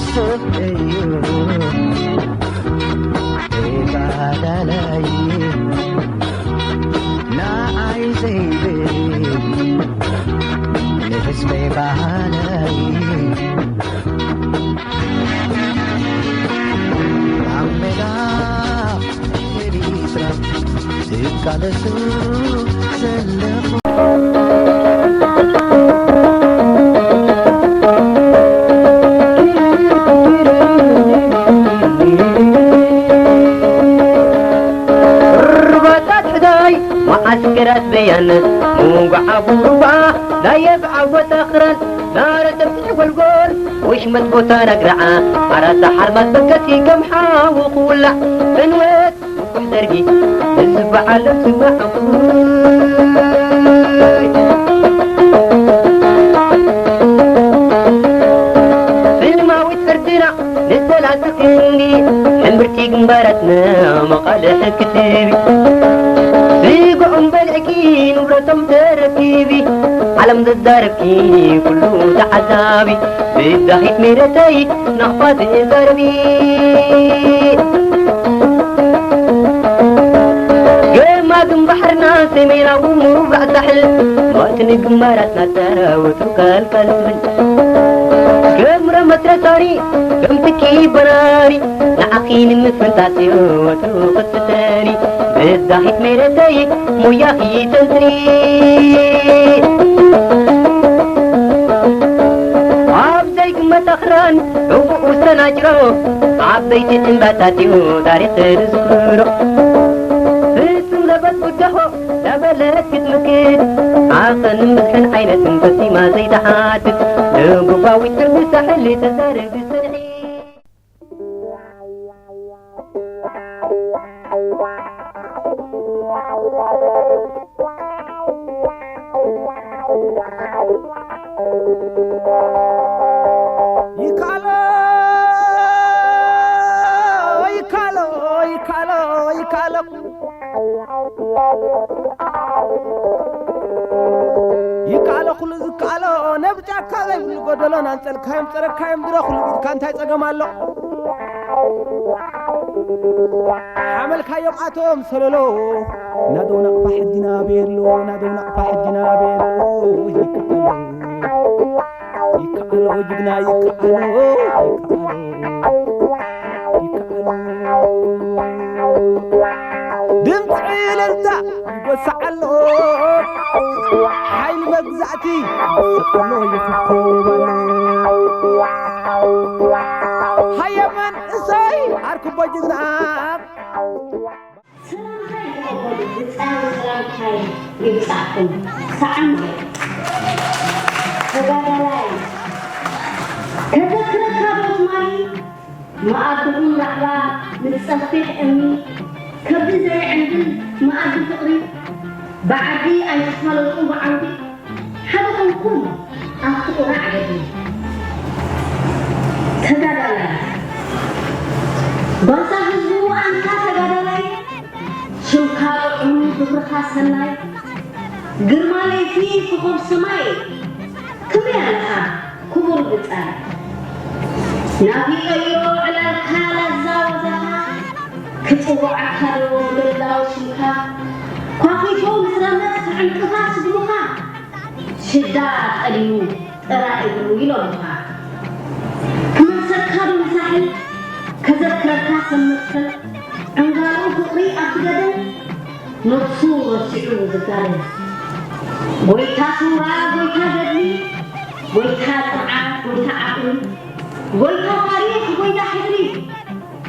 ስቕ እዩ ተጋዳላይ፣ ንዓይ ዘይብል ንህዝበይ ባሃላይ። ኣብ ሜዳ ኤሪትራ ዝቃለሱ ዘለኹ። ሩባታት ሕዳይ፣ መዓስከራት በያን፣ ምውጋዓ ቡሩባ፣ ናይ የብዓ ቦታ ኽራን፣ ናረ ተብትሕ ጎልጎል፣ ወሽመት ቦታ ናግራዓ፣ ኣራሳ ሓርማት በገሲ ከም ሓዊ ክውላዕ፣ ዕንወት ውቁሕ ደርጊ፣ እዚ በዓል ስማዕ። ሕልማዊት ዕርድና ንሰላሳ ክስኒ፣ ሕምብርቲ ግንባራትና መቓልሕ ክትቢ። ስግኦም በልዕኪ ንብረቶም ተረኪቢ፣ ዓለም ዘዛረብኪ ኩሉ ተዓዛቢ። ብዳኺት ሜረተይ ናቕፋ ትዛረቢ። ገማግም ባሕርና ሰሜናዊ ምብራቕ ሳሕል፣ ማእከል ግንባራትና ተወትሩ ከልከል ትብል። ገምረ መትረሳኒ፣ ገምትኪ በራሪ፣ ንዓኺ ንምፍንጣስ ወትሩ ክትፍተኒ። ብዳኺት ሜረተይ ሞያኺ ተንትኒ። ኣብ ዘይግመት ኣኽራን ዕዉቕ ውስተ ናጭሮ፣ ዓበይቲ እምባታት እዩ ታሪኽ ተዝክሮ። ፍጹም ዘበት ብደሆ ዳበለት ክትምክት፣ ዓቐንን ብዝሕን ዓይነትን ፈጺማ ዘይትሓትት፣ ንጉባዊት ቅርቢ ሳሕል ተዛረቢ ጽንሒ። ይካሎ፣ ይካሎ፣ ይካሎ፣ ይካሎ። ይካሎ ኩሉ ዝካሎ፣ ነብ ጫካ ዘይብሉ ጎደሎ፣ ናንጸልካዮም ጸረካዮም ድሮ፣ ኩሉ ኢድካ እንታይ ጸገም ኣሎ? ሓመልካዮም ኣቶም ሰለሎ፣ ናደው ናቕፋ ሕጂ ናበየሎ፣ ናደው ናቕፋ ሕጂ ናበየሎ፣ ይካሎ። ይከኣሎ ጅግና ይከኣሎ፣ ይከኣሎ፣ ይከኣሎ። ድምፂ እልልታ ይጎስዕ ኣሎ፣ ሓይሊ መግዛእቲ ይስቕ ኣሎ፣ ይኽኮብ ኣሎ። ሃየ መንእሰይ ኣርክቦ ጅግና። ሰላምታይ ተቐበሉ፣ ብጻይ ሰላምታይ ይብጻሕኩም። ሰዓም ተጋዳላይ፣ ተዘክረካ ዶ ትማሊ፣ መኣድኹም ራዕባ ምስ ጸፊሕ እምኒ፣ ከብዲ ዘይዕንድል መኣዲ ፍቕሪ፣ ብዓዲ ኣይትፋለጡ ብዓውዲ። ሓደ ኮንኩም ኣብቲ ቁራዕ ገድሊ ተጋዳላይ፣ ጓሳ ህዝቡ ኣንታ ተጋዳላይ፣ ሽምካ ጥዑም ግብርኻ ሰናይ፣ ግርማ ለይቲ ኮኾብ ሰማይ፣ ከመይ ኣለኻ ክቡር ብጻይ? ናፊቐዮ ዕላልካ ላዛ ዋዛኻ፣ ክጽውዓካ ዶ ደላው ሽምካ፣ ኳኺቶ ምስ ረመጽ ክዕንቅፋ ስግሩኻ፣ ሽዳ ቀዲሙ ጥራይ እግሩ ኢሎምኻ። ክመልሰካ ዶ ንሳሕል፣ ከዘክረካ ሰብ መትከል፣ ዕንጋሮ ፍቕሪ ኣብ ገደል፣ ነብሱ ረሲዑ ዝጋደል። ጎይታ ስውራ፣ ጎይታ ገድሊ፣ ጎይታ ጽንዓት፣ ጎይታ ዓቕሊ፣ ጎይታ ታሪኽ፣ ጎይታ ሕድሪ፣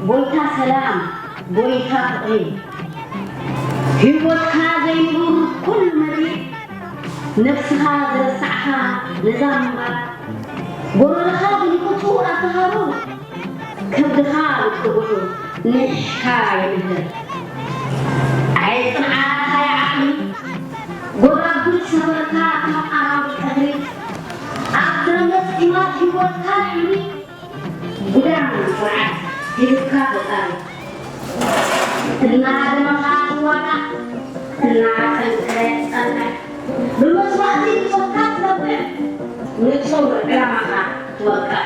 ጎይታ ሰላም፣ ጎይታ ፍቕሪ። ህይወትካ ዘይንቡር ኩሉ መሪር፣ ነብስኻ ዝረሳዕካ ነዛ ምንባር፣ ጎረርኻ ብንቅጹ ኣብቲ ሃሩር፣ ከብድኻ ብጥጉዑ ንሕካ የምህር። ኣይ ጽንዓት ኣይ ዓቕሊ፣ ጎዳጉድ ሰፈርካ ካብ ኣራዊት ቀትሪ፣ ኣብ ትረመጽ ዒማት ህይወትካ ንዕምሪ፣ ጉዳም ጽንዓት ሂብካ ፈጣሪ። እናደመኻ ትዋጋእ፣ እናጠንከረ ትጸንሕ፣ ብመስዋእቲ ብጾትካ ትነብዕ፣ ንጽውዕ ዕላማኻ ትወቅዕ።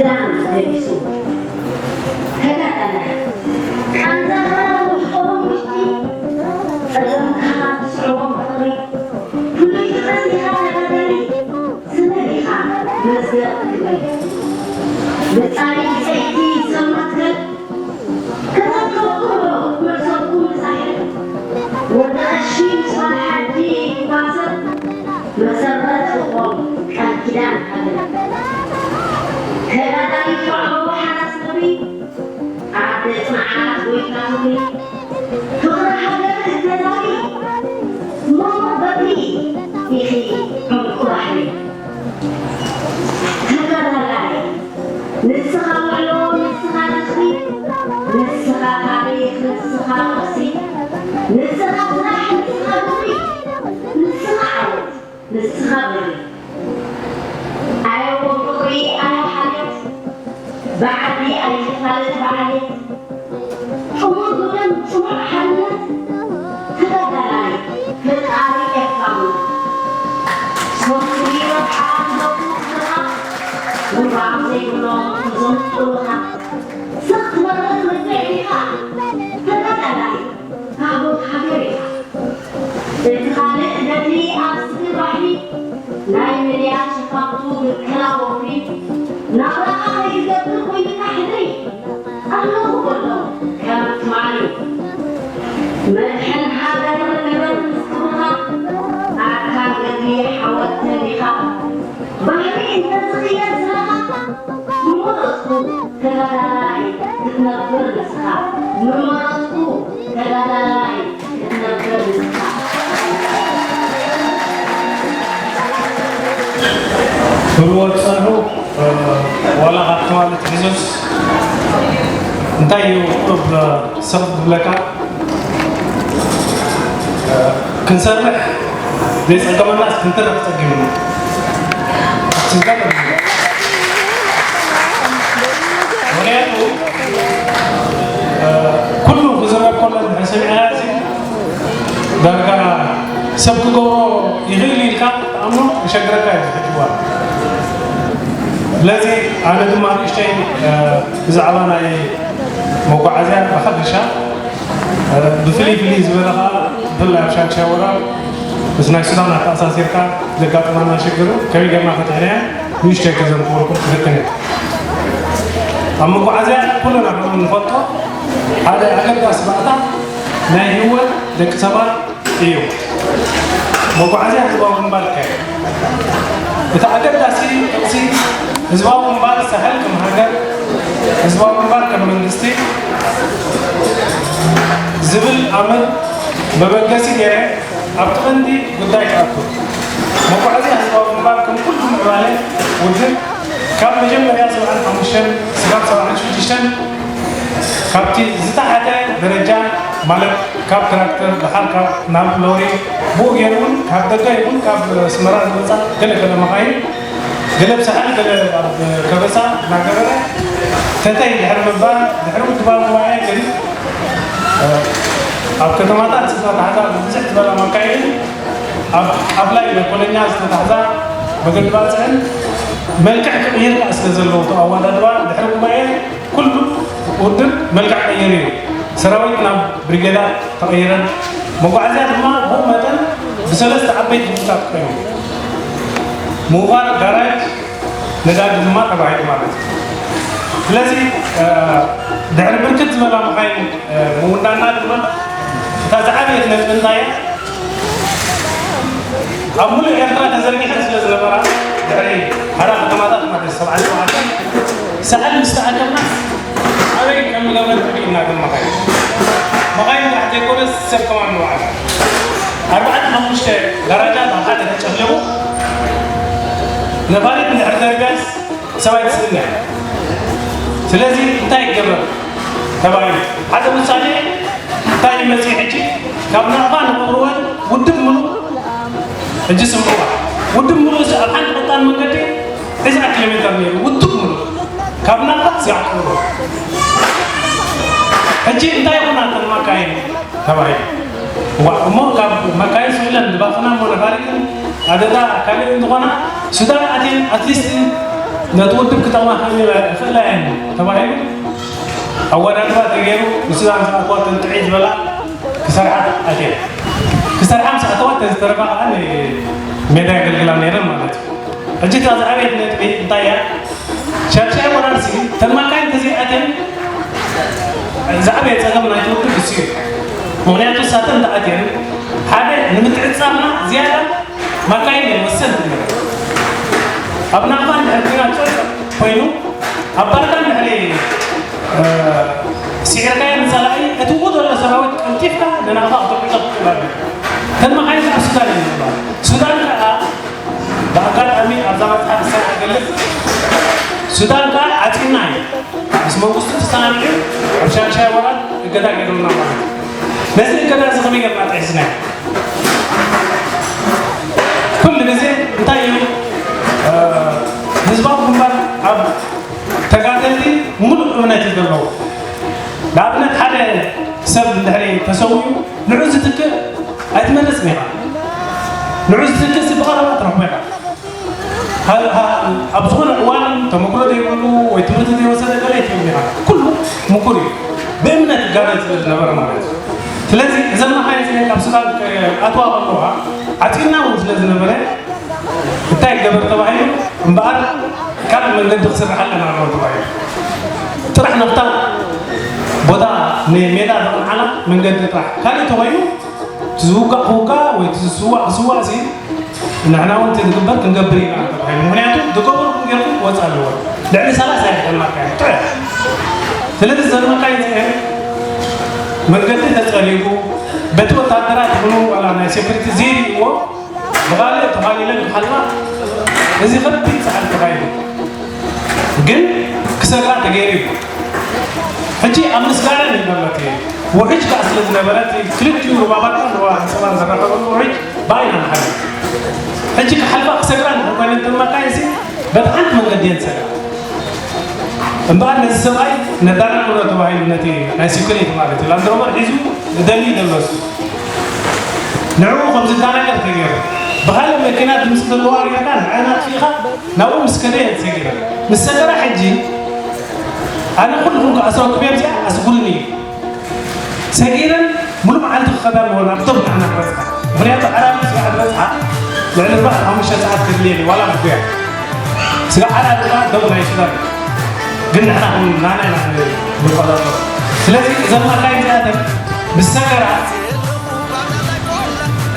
ዳንስ ደቢሱ ተጋዳላይ ቃንዛኻ ውሽጦም ውሽጢ ጸገምካ ትስዕቦ ፍቕሪ ፍሉይ ፍጥረት ኢኻ ተጋዳሊ ስነ ኢኻ መዝገብ ክብሪ ብጻይ ብጸይቲ ሰብ መትከል ከተትረኽቦ መሰብኩም ዛሄር ወዲ ቀሺ ምስ ጓል ሓጂ ይዋሰብ መሰረት ፍቕሮም ቃል ኪዳን ሃገር ተጋዳሊት ዋዕሮ ሓራስ ነብሪ ኣደ ጽንዓት ጎይታ ክብሪ ፍቕሪ ሃገር እተዛሪ ሞሞ በትሪ ኢኺ ዕንቁ ባሕሪ ተጋዳላይ ንስኻ ውዕሎ ንስኻ ዝኽሪ ንስኻ ታሪኽ ንስኻ ቅርሲ ንስኻ ስራሕ ንስኻ ግብሪ ንስኻ ዓወት ንስኻ በሪ ኣየዎ ፍቕሪ ኣየ ሓልዮት ብዓዲ ኣይትፋለጥ ብዓሌት ጥሙር ጉደም ጽኑዕ ሓልነት ተጋዳላይ ፈጣሪ ኤርትራዊ ሰብሪ ረብሓ ክገብሩ ክብርኻ ምንባብ ዘይብሎም እዞም ጥሩኻ ስቕ ትመርጽ መጽዕ ኢኻ ተጋዳላይ ታቦት ሃገር ኢኻ እቲ ካልእ ገድሊ ኣብ ስግር ባሕሪ ናይ ምልያት ሸፋቱ ምክላ ወፍሪ ናብራኻ ከይትገብር ኮይንካ ሕድሪ ኣለኹ በሎ ከም ትማሊ መድሕን ሃገር ንበር ምስ ክብርኻ ኣካል ገድሊ ሓወት ተሪኻ ባህሪ እንተዝቕየር ዝረኻ ምመረፅኩ ተጋዳላይ ክትነብር ንስኻ ምመረፅኩ ተጋዳላይ ክትነብር ንስኻ ክብልዎ ዝጸንሑ ዋላ ካብ ትማሊ ትሒዙስ እንታይ እዩ ቁሩብ ሰብ ዝብለካ ክንሰርሕ ዘይጸገመናስ ክንተርፍ ጸጊሙና። ምክንያቱ ኩሉ ክዝረብ ከሎ ድሕሪ ሰሚዕና እዚ ዳርጋ ሰብ ክገብሮ ይኽእል ኢልካ ክትኣምኖ ይሸግረካ እዩ ዝሕጅዋ ስለዚ ኣነ ድማ ንእሽተይ ብዛዕባ ናይ መጓዓዝያ ብሓፈሻ ብፍልይ ፍልይ ዝበለ ከዓ ብፍላይ ኣብ ሻድሻይ ወራር ምስ ናይ ሱዳን ኣተኣሳሲርካ ዘጋጥመና ሽግር ከመይ ጌርና ፈቲሕናዮ ንእሽተይ ከዘንትወልኩም ክፍትን እየ ኣብ መጓዓዝያ ኩልና ከም እንፈልጦ ሓደ ኣገዳሲ ባእታ ናይ ህይወት ደቂ ሰባት እዩ። መጓዓዝያ ህዝባዊ ግንባር ይካየድ። እቲ ኣገዳሲ ጥቕሲ ህዝባዊ ግንባር ሳሕል ከም ሃገር፣ ህዝባዊ ግንባር ከም መንግስቲ ዝብል ኣምር መበገሲ ገይረ ኣብቲ ቀንዲ ጉዳይ ክኣቱ። መጓዓዝያ ህዝባዊ ግንባር ከም ኩሉ ምዕባለ ውድብ ካብ መጀመርያ ሰብዓን ሓሙሽተን ስጋብ ሰብዓን ሽዱሽተን ካብቲ ዝተሓተ ደረጃ ማለት ካብ ትራክተር ደሓር ካብ ናብ ሎሪ ብኡ ገይሩ እውን ካብ ደገ ይኹን ካብ ኣስመራ ዝመፃ ገለ ገለ መኻይን ገለ ብሰሓል ገለ ኣብ ከበሳ እናገበረ ተተይ ድሕሪ ምባል ድሕሪ ውድባዊ ጉባኤ ግን ኣብ ከተማታት ዝተታሕዛ ብብዝሕ ዝበላ መካይን ኣብ ኣፍላይ መኮነኛ ዝተታሕዛ መገዲ ባፅዕን መልክዕ ክቕይር ከዓ ስለ ዘለዎ እቲ ኣወዳድባ ድሕሪ ጉባኤ ኩሉ ውድብ መልክዕ ቀይሩ እዩ። ሰራዊት ናብ ብሪጌዳት ተቐይረን፣ መጓዓዝያ ድማ ብኡ መጠን ብሰለስተ ዓበይቲ ግሩፕታት ኮይኑ፣ ምውፋር ጋራጅ ነዳዲ ድማ ተባሂሉ ማለት እዩ። ስለዚ ድሕሪ ብርክት ዝበላ መኻይን ምውናና ድማ እታ ዝዓበየት ነጥቢ እንታይ እያ? ኣብ ሙሉእ ኤርትራ ተዘርጊሐን ስለ ዝነበራ ድሕሪ ሓራ ከተማታት ማለት ሰብዓን ሸውዓተን ሰኣል ምስ ተኣከብና ኣበይ ከም ንገብረን ርኢና ግን መኻይን መኻይን ጥራሕ ዘይኮነስ ሰብ ከማን ንባዕሉ ኣርባዕተ ሓሙሽተ ጋራጃት ኣብ ሓደ ተጨፍሊቑ ነፋሪት እንድሕር ዘርግያስ ሰብ ኣይትስእልን እያ። ስለዚ እንታይ ይገበር ተባሂሉ ሓደ ውሳኔ እንታይ እዩ መፂኡ ሕጂ ካብ ናቕፋ ንቕርወን ውድብ ምሉእ ሕጂ ስምዑዋ ውድብ ምሉእ ኣብ ሓንቲ ቀጣን መንገዲ ዕስራ ኪሎ ሜትር ነይሩ ውድብ ምሉእ ካብ ናቕፋ ስጋዕ ቅርወ ሕጂ እንታይ ይኹና እተን መካይን ተባሂሉ እዋ እሞ ካብ መካይን ስኢለን ዝባኽና እሞ ነፋሪትን ኣደዳ ካልእ ዝኾና ሱዳን ኣትየን ኣትሊስት ነቲ ውድብ ክጠቕማ ክእላ እየን ተባሂሉ ኣወዳድባ ተገይሩ ንሱዳን ዝኣተዋ ተንጥዒ ዝበላ ክሰርሓ ኣትየን። ክሰርሓ ምስ ኣተዋ ተዝተረፋ ከዓ ሜዳ የገልግላ ነይረን ማለት እዩ። ሕጂ እታ ዝዓበየት ነጥቢ እንታይ እያ? ሻድሻይ ወራርሲ ተማካይ እንተዘይኣትየን ዝዓበየ ፀገም ናይቲ ውድብ እሱ እዩ። ምክንያቱ እሳተን እንተኣትየን ሓደ ንምትዕፃምና ዝያዳ ማካይን እየን ወሰንቲ እየን። ኣብ ናቕፋ እንድሕር ኩናት ጨርቅ ኮይኑ ኣብ ባርካ እንድሕሪ ስዒርካዮ ንፀላኢ እቲ ውኡ ዘሎ ሰራዊት ቀልጢፍካ ንናቕፋ ክተውዕሎ ትኽእል ኣለካ። እተን መኻይን ኣብ ሱዳን እየን ዘለዋ። ሱዳን ከዓ ብኣጋጣሚ ኣብዛ መፅሓፍ ዝሰራ ገልፅ ሱዳን ከዓ ዓፂና እዩ ምስ መንግስቱ ተሰናቢዑ ኣብ ሻድሻይ ወራር እገዳ ገይሩልና ማለት እዩ። ነዚ እገዳ እዚ ከመይ ጌርና ጥሒስናዮ? ኩሉ ግዜ እንታይ እዩ ህዝባዊ ግንባር ኣብ ተጋደልቲ ሙሉእ እምነት እዩ ዘለዎ። ንኣብነት ሓደ ሰብ እንድሕሪ ተሰዊኡ ንዑ ዝትክእ ኣይትመርፅን ኢኻ። ንዑ ዝትክእ ሲ ብቐረባ ትረኽቦ ኢኻ። ኣብ ዝኾነ እዋን ተመክሮ ዘይብሉ ወይ ትምህርቲ ዘይወሰደ ገለ ኣይትብልን ኢኻ። ኩሉ ምኩር እዩ። ብእምነት ይጋደል ስለ ዝነበረ ማለት እዩ። ስለዚ እዘን መኻይን እዚአን ካብ ሱዳን ኣትዋ ከለዋ ዓፂና እውን ስለ ዝነበረ እንታይ ይገበር ተባሂሉ እምበኣር ካልእ መንገዲ ክስርሓለን ኣለዎ ተባሂሉ ጥራሕ ነፍታ ቦታ ንሜዳ ዘቕንዓና መንገዲ ጥራሕ ካልእ ተኾይኑ ዝውጋእ ክውጋእ ወይ ዝስዋእ ክስዋእ ሲ ንሕና እውን ዝግበር ክንገብር ኢና ተባሂሉ። ምክንያቱ ዝገበርኩም ጌርኩም ክወፅእ ኣለዎ። ልዕሊ ሰላሳ ይሕደማካ እዩ ጥራሕ። ስለዚ ዘመካይ መንገዲ ተፀሪጉ በቲ ወታደራት ይኹኑ ዋላ ናይ ሴኩሪቲ ዘይርእይዎ ብኻልእ ተኻሊለን ክሓልፋ እዚ ከቢድ ፃዕሪ ተኻይዱ ግን ክሰግራ ተገይሩ እዩ። ሕጂ ኣብ ምስጋና ይበለት ውሕጅ ከዓ ስለ ዝነበረት ክልቲኡ ሩባባትናን ሩባ ዓንሰባን ዝራኸበሉ ውሕጅ ብኣይና ንሓልፍ። ሕጂ ክሓልፋ ክሰግራ እንድሕር ኮይነን ተማካይሲ በቲ ሓንቲ መንገዲ እየን ዝሰግራ። እምበኣር ነዚ ሰብኣይ ነዳርግ ንብሎ ተባሂሉ ነቲ ናይ ሲኩሪቲ ማለት እዩ ላንድሮቨር ሒዙ ደልዩ ዘሎ እሱ ንዕኡ ከም ዝዳናገር ተገይሩ ብካልእ መኪና ድምፂ ዘለዎ ኣርጊርካ ንዕና ኣጥፊእካ ናብኡ ምስ ከደ እየን ሰጊረን ምስ ሰገራ ሕጂ ኣነ ኩልኩም ክኣስረኩም እየ እዚኣ ኣስጉርኒ እዩ ሰጊረን ሙሉእ መዓልቲ ክኸዳ ኣለዎ ናብ ዶብ ንዓና ክበፅሓ ምክንያቱ ዓራቢ ስጋዕ ዝበፅሓ ልዕሊ ኣርባዕተ ሓሙሽተ ሰዓት ከድልየን እዩ ዋላ ምጉያ ስጋዕ ዓራቢ ከዓ ዶብ ናይ ሱዳን እዩ ግን ንሕና ከም ናና ኢና ንቆፃፀሮ ስለዚ እዘን መካይን እዚኣተን ምስ ሰገራ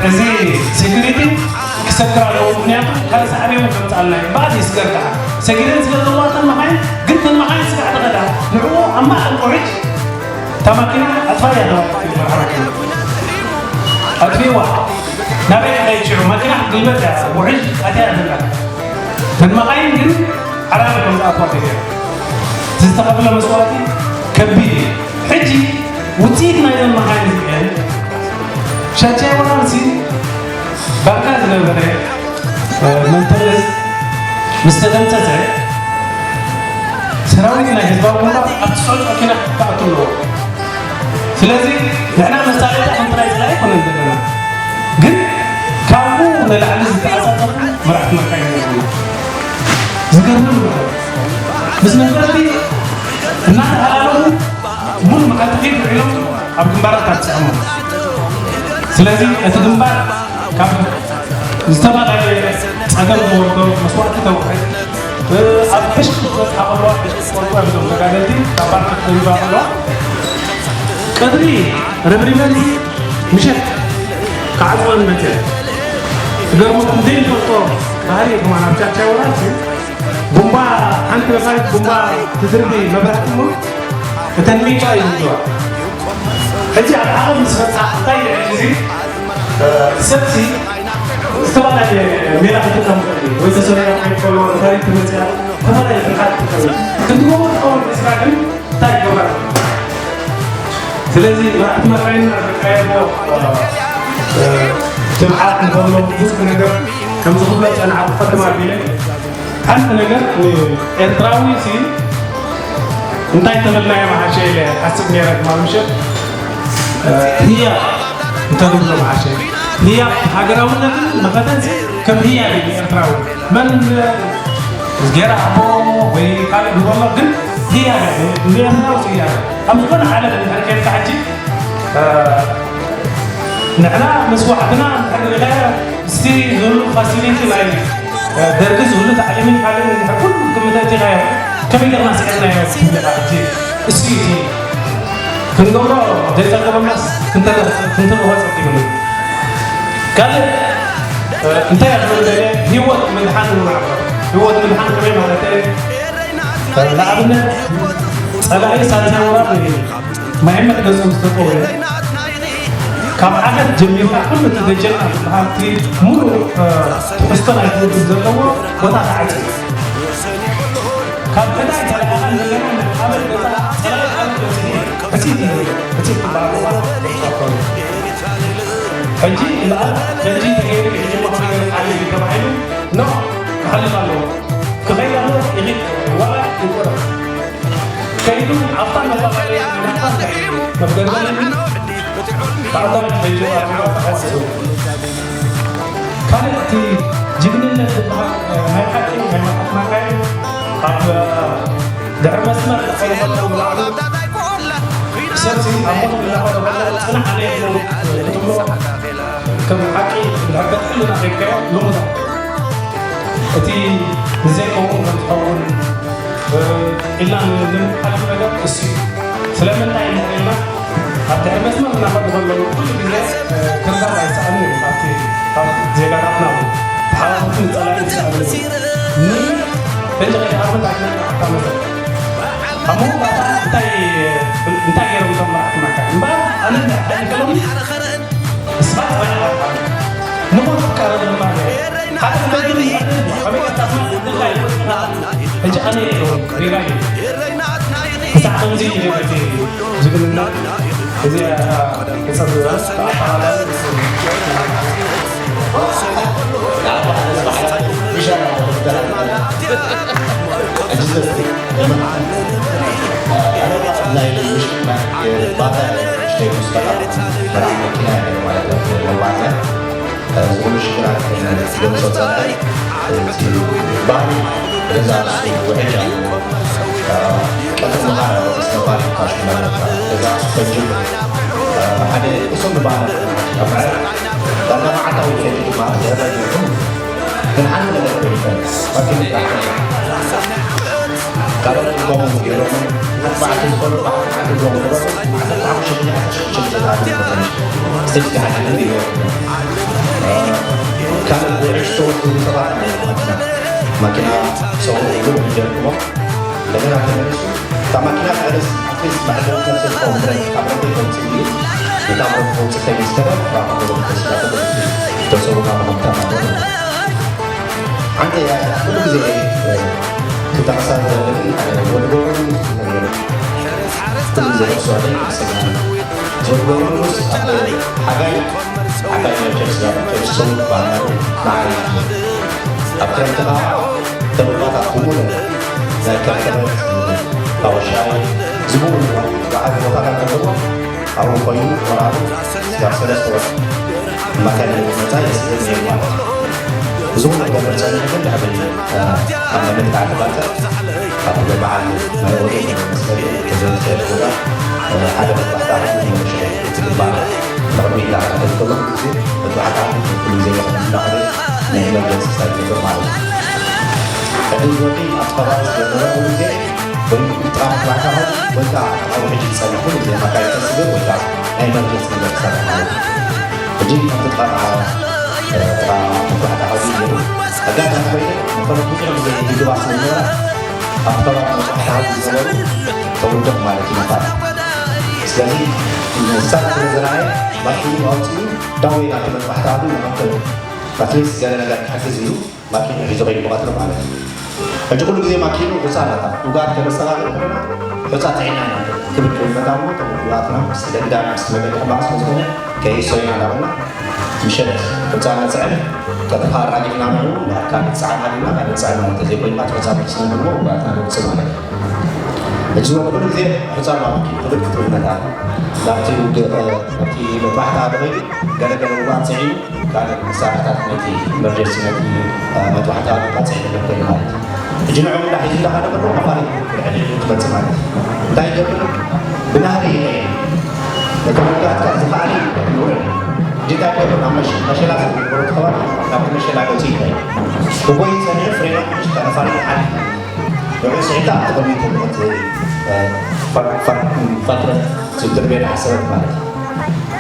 እዚ ሴኩሪቲ ክሰግር ኣለዎ ምክንያቱ ካልእ ሳዕቤን እውን ከምፅኣልና እዩ በኣት ይስገር ከዓ ሰጊረን ስለ ዘለዋ እተን መካይን ግን እተን መካይን ስጋዕ ተኸዳ ንዕኡ ኣብ ማእከል ቁሕጅ እታ ማኪና ኣጥፋእያ ተባሂላ መርሓባ ኣጥፊእዋ ናበይ ክኸይድ ሽዑ ማኪና ክትግልበጥ እያ ውሕጅ ኣትያ ዘላ እተን መኻይን ግን ዓራቢ ከም ዝኣትዋ ተገይሩ ዝተኸፍለ መስዋእቲ ከቢድ እዩ ሕጂ ውፅኢት ናይዘን መኻይን እዚአን ሻቻይ ወራርሲ ባርካ ዝነበረ መንተለስ ምስ ተደምሰሰ ሰራዊት ናይ ህዝባዊ ግንባር ኣብቲ ስዑድ መኪና ክኣቱ ኣለዎ። ስለዚ ንሕና መሳለጥያ ከም ጥራይ ጥራይ ኣይኮነን ዘለና፣ ግን ካብኡ ንላዕሊ ዝተዓጻጸፉ መራሕቲ መካይን ኣለዉ። ዝገርም እዩ። ምስ ነፈርቲ እናተሃላለኹ ሙሉ መዓልቲ ከይት ውዒሎም ኣብ ግንባራት ኣብፅሖም። ስለዚ እቲ ግንባር ካብ ዝተፈላለየ ፀገም ዝወርዶ መስዋእቲ ተውዕል ኣብ ዕሽቂ ዝበፅሓ ከለዋ ዕሽቂ ቆልቆ እዮም እዞም ተጋደልቲ ካብ ባርካ ክደንባ ከለዋ ቀድሪ ረብሪበን ምሸት ክዓፅወን መፅአ ዝገርመኩም ዘይንፈልጦ ባህሪ ከማን ኣብ ቻቻ ወራሲ ቡምባ ሓንቲ ነፋሪት ቡምባ ትዝርቢ መብራህቲ እሞ እተን ሚጫ እዩ ዝዋ ሕጂ ኣብ ዓቐብ ምስ መፅኣ እንታይ ይዕል እዚ ሰብሲ ዝተፈላለየ ሜላ ክጥቀም ይኽእል እዩ። ወይ ተሰሪያ ክኸይድ ከሎ ነፋሪት ትመፅያ ዝተፈላለየ ብልሓት ትጥቀም እዩ። ክንትጎቦ ትኸውን ሒዝካ ግን እንታይ ይገብራ? ስለዚ መራሕቲ መካይንና ዘካየድዎ ትብዓት ንኸብሎም ብዙሕ ነገር ከም ዝኽፍሎ ጸንዓ ክቐድም ኣቢለ ሓንቲ ነገር ንኤርትራዊ ሲ እንታይ ተበልናዮ መሓሸ ኢለ ሓስብ ነይረ ትማል ምሸት ህያ እንተንብሎ መሓሸ ህያ ሃገራውነትን መኸተን ከም ህያ እዩ ኤርትራዊ መን ዝጌራ ኣቦ ወይ ካልእ ንበሎ፣ ግን ህያብ እያ፣ ንኤርትራዊ ህያብ እያ። ኣብ ዝኾነ ዓለም እንድሕር ኬድካ ሕጂ፣ እ፣ ንሕና መስዋዕትና እንድሕር ርኢኻዮ፣ ምስቲ ዝህሉ ፋሲሊቲ ናይ፣ እ፣ ደርጊ ዝህሉ ታዕሊምን ካልእን እንድሕር ኩሉ ግምት ኣእቲኻዮ፣ ከመይ ጌርና ስዒርናዮ ትብል ኢኻ ሕጂ። እሱ እዩ እቲ ክንገብሮ ዘይጸገመናስ ክንተ-፣ ክንተግብሮ ጸጊሙኒ። ካልእ፣ እ፣ እንታይ እያ ክብል ደልየ፣ ህይወት ምድሓን ንማዕበል። ህይወት ምድሓን ከመይ ማለት እየ? እ፣ ንኣብነት፣ ጸላኢ ሳልሳይ ወራር እዩ። ማይ መሕደሱ ዝተጠወየ። ካብ ዓለት ጀሚርካ ኩሉ እቲ ደጀና ዝበሃል እቲ ሙሉእ፣ እ፣ ትሕዝቶ ናይቲ ውድብ ዘለዎ ቦታ ተዓጽዩ። ካብ ሕዳይ ተለዓዓል ዘለና ኣበል ገዛ ጸላኢ ኣበል በጺሑ ሕጺት እዩ። ሕጺት ትበሃል እዋ ተጻፈሩ። ሕጂ እምበኣር፣ ሕጂ ተገይሩ እዩ፣ ሕጂ እሞ ከመይ ገይሩ ክሓልፍ እዩ ተባሂሉ፣ ኖ፣ ክሓልፍ ኣለዎ። ክኸይድ ኣለዎ፣ ይኺድ፣ ዋላ ይቆረጽ። ከይዱ ኣብታ መፈላለዪ ናብታ መፍገርገሪ ባዕዳዊ ሕጂ ኣብ ተሓስቡ። ካልእ እቲ ጅግንነት ዝበሃል፣ እ፣ ናይ ሓቂ ናይ መሓትማካይ ኣብ፣ እ፣ ድሕሪ መስመር ክኾኑ ከለዉ ንባዕሉ ሰብሲ ኣብ ሞት እናኸደ ከሎ ጽናሕ ኣነ እሞ ክትብሎ ከም ሓቂ ብሕበት ኩልና ከይካዮ ልሙዳት። እቲ ንዘይከውን ከም ትኸውን፣ እ፣ ኢልና ን-፣ ንምሓልፍ ነገር እሱ እዩ። ስለምንታይ እንድሕር ኢልና፣ ኣብ ድሕሪ መስመር እናኸዱ ከለዉ ኩሉ ግዜ፣ እ፣ ክርዳድ ኣይሰኣንን እዩ። ኣብቲ፣ ኣብ ዜጋታትና እውን ተሓባብርቲ ንጸላኢ ይሰኣኑ እዮም። ን-፣ ፈንጂ ከይተሃርመት ኣይትነቅሕ ኣታ መሰል። ኣብ መንጎ እንታይ፣ እንታይ ገይሮም እቶም መራሕቲ ማካ? እምበኣር ኣነ እንታይ ኣይከሎምን። ንስኻ ጥራይ ኢኻ ትሓልፍ። ንሞት ትቃረብ ድማ ሓደ መንገዲ ይቐርብ። ከመይ ጌርካ ስማዕ፣ እንታይ ይወስድና? ሕጂ ኣነ እየ ሪራይ። ክሳዕ ከምዚ እዩ ነቲ ዝግልና። እዚ ክጸብ ኣተሓላላፊ ናይ ምሽት ናይ ባታ ሽተይ ሙስጠፋ በራዕ መኪና ማለት ነው። መባታ ዝኹሉ ሽግራት ገምሶ ጸናይ እቲ ባህሪ ገዛ ንሱ ውሕጅ ኣለዎ። ቀጥታ ዝተባሪ ፋሽን ኣለካ። ገዛ ፈጅ ሓደ እሶም ንባህሪ ኣብ ዕረ ዳርጋ መዓልታዊ ፈጅ ድማ ዘረጅ ይኹን ግን ሓንቲ ነገር ኮይንከ ኣኪም ይባሕር ካልኦት ዝጎሙ ገይሮም ባዕቲ ዝኾኑ ባዕቲ ሓንቲ ጎሙ ገይሮም ዓሰርተ ሓሙሽተ ሺሕ ዓሰርተ ሽዱሽተ ሺሕ ዝሓትት መጠን ስቴጅ ዝሓትት እዩ። ካልእ ውዕጅ ተወስዱ ሰባት ማኪና ሰው ይሉ ጀርሞ እንደገና ተመልሱ እታ ማኪና ቀለስ ኣትሊስት ባዕዲ ተሰልቆም ብረት ካብ ረቢ ተውፅእ እዩ። ነታ ብረት ተውፅእ ከይስተረ ራብቶ ተስላተ ተሰቡ ካብ ሃብታ ማለት ሓንቲ እያ ኩሉ ግዜ ክጠቕሳ ዘለኒ ሓደ ወዲ ጎበኑ ዝነበረ ኩሉ ግዜ ርእሱ ኣለኝ ኣሰጋኒ ወዲ ጎበኑ ምስ ኣብ ሓጋይ ዓባይ መቸስ ሰው ባናሩ ማዕሪ ኣብ ክረምቲ ከዓ ተሩባት ኣብ ኩሙነ ናይ ከርከበት ሓወሻይ ዝቡን በዓል ቦታታት ዘለዎ ኣብኡ ኮይኑ ወራሩ ስጋብ ሰለስተ ወር ማካን መጻ የስግር ነይሩ ማለት እዩ። እዚ ኩሉ ክገብር ጸኒሑ ግን ድሕሪ ኣብ መመልክዓ ተባተ ኣብ በዓል ናይ ወገን መስገዲ ተዘንተ ቦታ ሓደ መባሕታ ዝግባእ ንቕድሚት እናተኸተልከሉ ግዜ መባሕታ ኩሉ ግዜ ይኽእል ናይ ኤመርጀንሲ ሳይት ማለት እዩ። ሕጂ ዝወዲ ኣብ ከባቢ ዝነበረ ኩሉ ግዜ ወይ ጥቓ መባሕታ ወይ ከዓ ኣብ ሕጂ ዝጸንሕ ኩሉ ግዜ መካይድ ተስግር ወይ ከዓ ናይ ኤመርጀንሲ ነገር ክሰርሕ ማለት እዩ። ሕጂ ከምቲ ጥቓ መዓ-፣ ጥቓ መባሕታ ሓዚ ገይሩ ኣጋጣሚ ኮይኑ ነቶም ብዙሕ ግዜ ይግባ ስለዝነበረ ኣብ ከባቢ መባሕታ ሓዚ ዝነበሩ ተውድቕ ማለት እዩ ነፋር። ስለዚ ንሳ ስለ ዝረኣየ ማኪኑ ኣውፅኡ ዳው ኢላ እቲ መባሕታ ሓዚ ንቐተሉ ኣትሊስት ገለ ነገር ክሕግዝ ኢሉ ማኪኑ ሒዙ ከይዱ ብቐትሪ ማለት እዩ። ሕጂ ኩሉ ግዜ ማኪኑ ሑፃ ኣለታ። ውጋት ከነሰጋግር ከለና ሑፃ ጥዒና ኢና ክብል ክብል መታሞ እቶም ውጋትና ምስ ደንዳን ምስ መገዲ ሕማቕ ስለ ዝኾነ ከይሶ ኢና እናበልና ምሸት ሑፃ ነፅዕን ቀጥታ ኣራጊፍና ንዕኡ ካልእ ፀዓና ዲና ካልእ ፀዓና እንተዘይኮይንካ እቲ ሑፃ መልስና ንብሎ ውጋትና ንውፅእ ማለት እዩ። ሕጂ ወዲ ኩሉ ግዜ ሑፃ ኣለዋ ማኪኑ ክብል ክትብል መታ ናብቲ ውግእ ናብቲ መጥባሕቲ ዓዲ ከይዱ ገለ ገለ ውጋት ፅዒኑ ካልእ መሳርሕታት ነቲ ኢመርጀንሲ ነቲ መጥባሕቲ ዓዲ ቃፅዒ ነገር ኮይኑ ማለት እዩ። ሕጂ ንዕኡ እንዳሒዙ እንዳኸደ ከሎ ነፋሪት ብድሕሪኡ ትመጽእ ማለት እዩ። እንታይ ይገብር? ብናህሪ ይኸይድ። ነቶም ውግኣት ካብ ዝኸኣለ ይውዕል። ሕጂ እንታይ ይገብር? ናብ መሸ-፣ መሸላ ዝነበረቱ ከባቢ ናብቲ መሸላ ገጹ ይኸይድ። ብጎይ ጸኒሑ ፍሬና ሽታ ነፋሪት ይሓልፍ። ንዕኡ ስዒብካ ኣብቲ ቅድሚት እቲ፣ እ፣ ፋ-፣ ፋ-፣ ፋትረት ዝድርቤ ዝሓሰበት ማለት እዩ።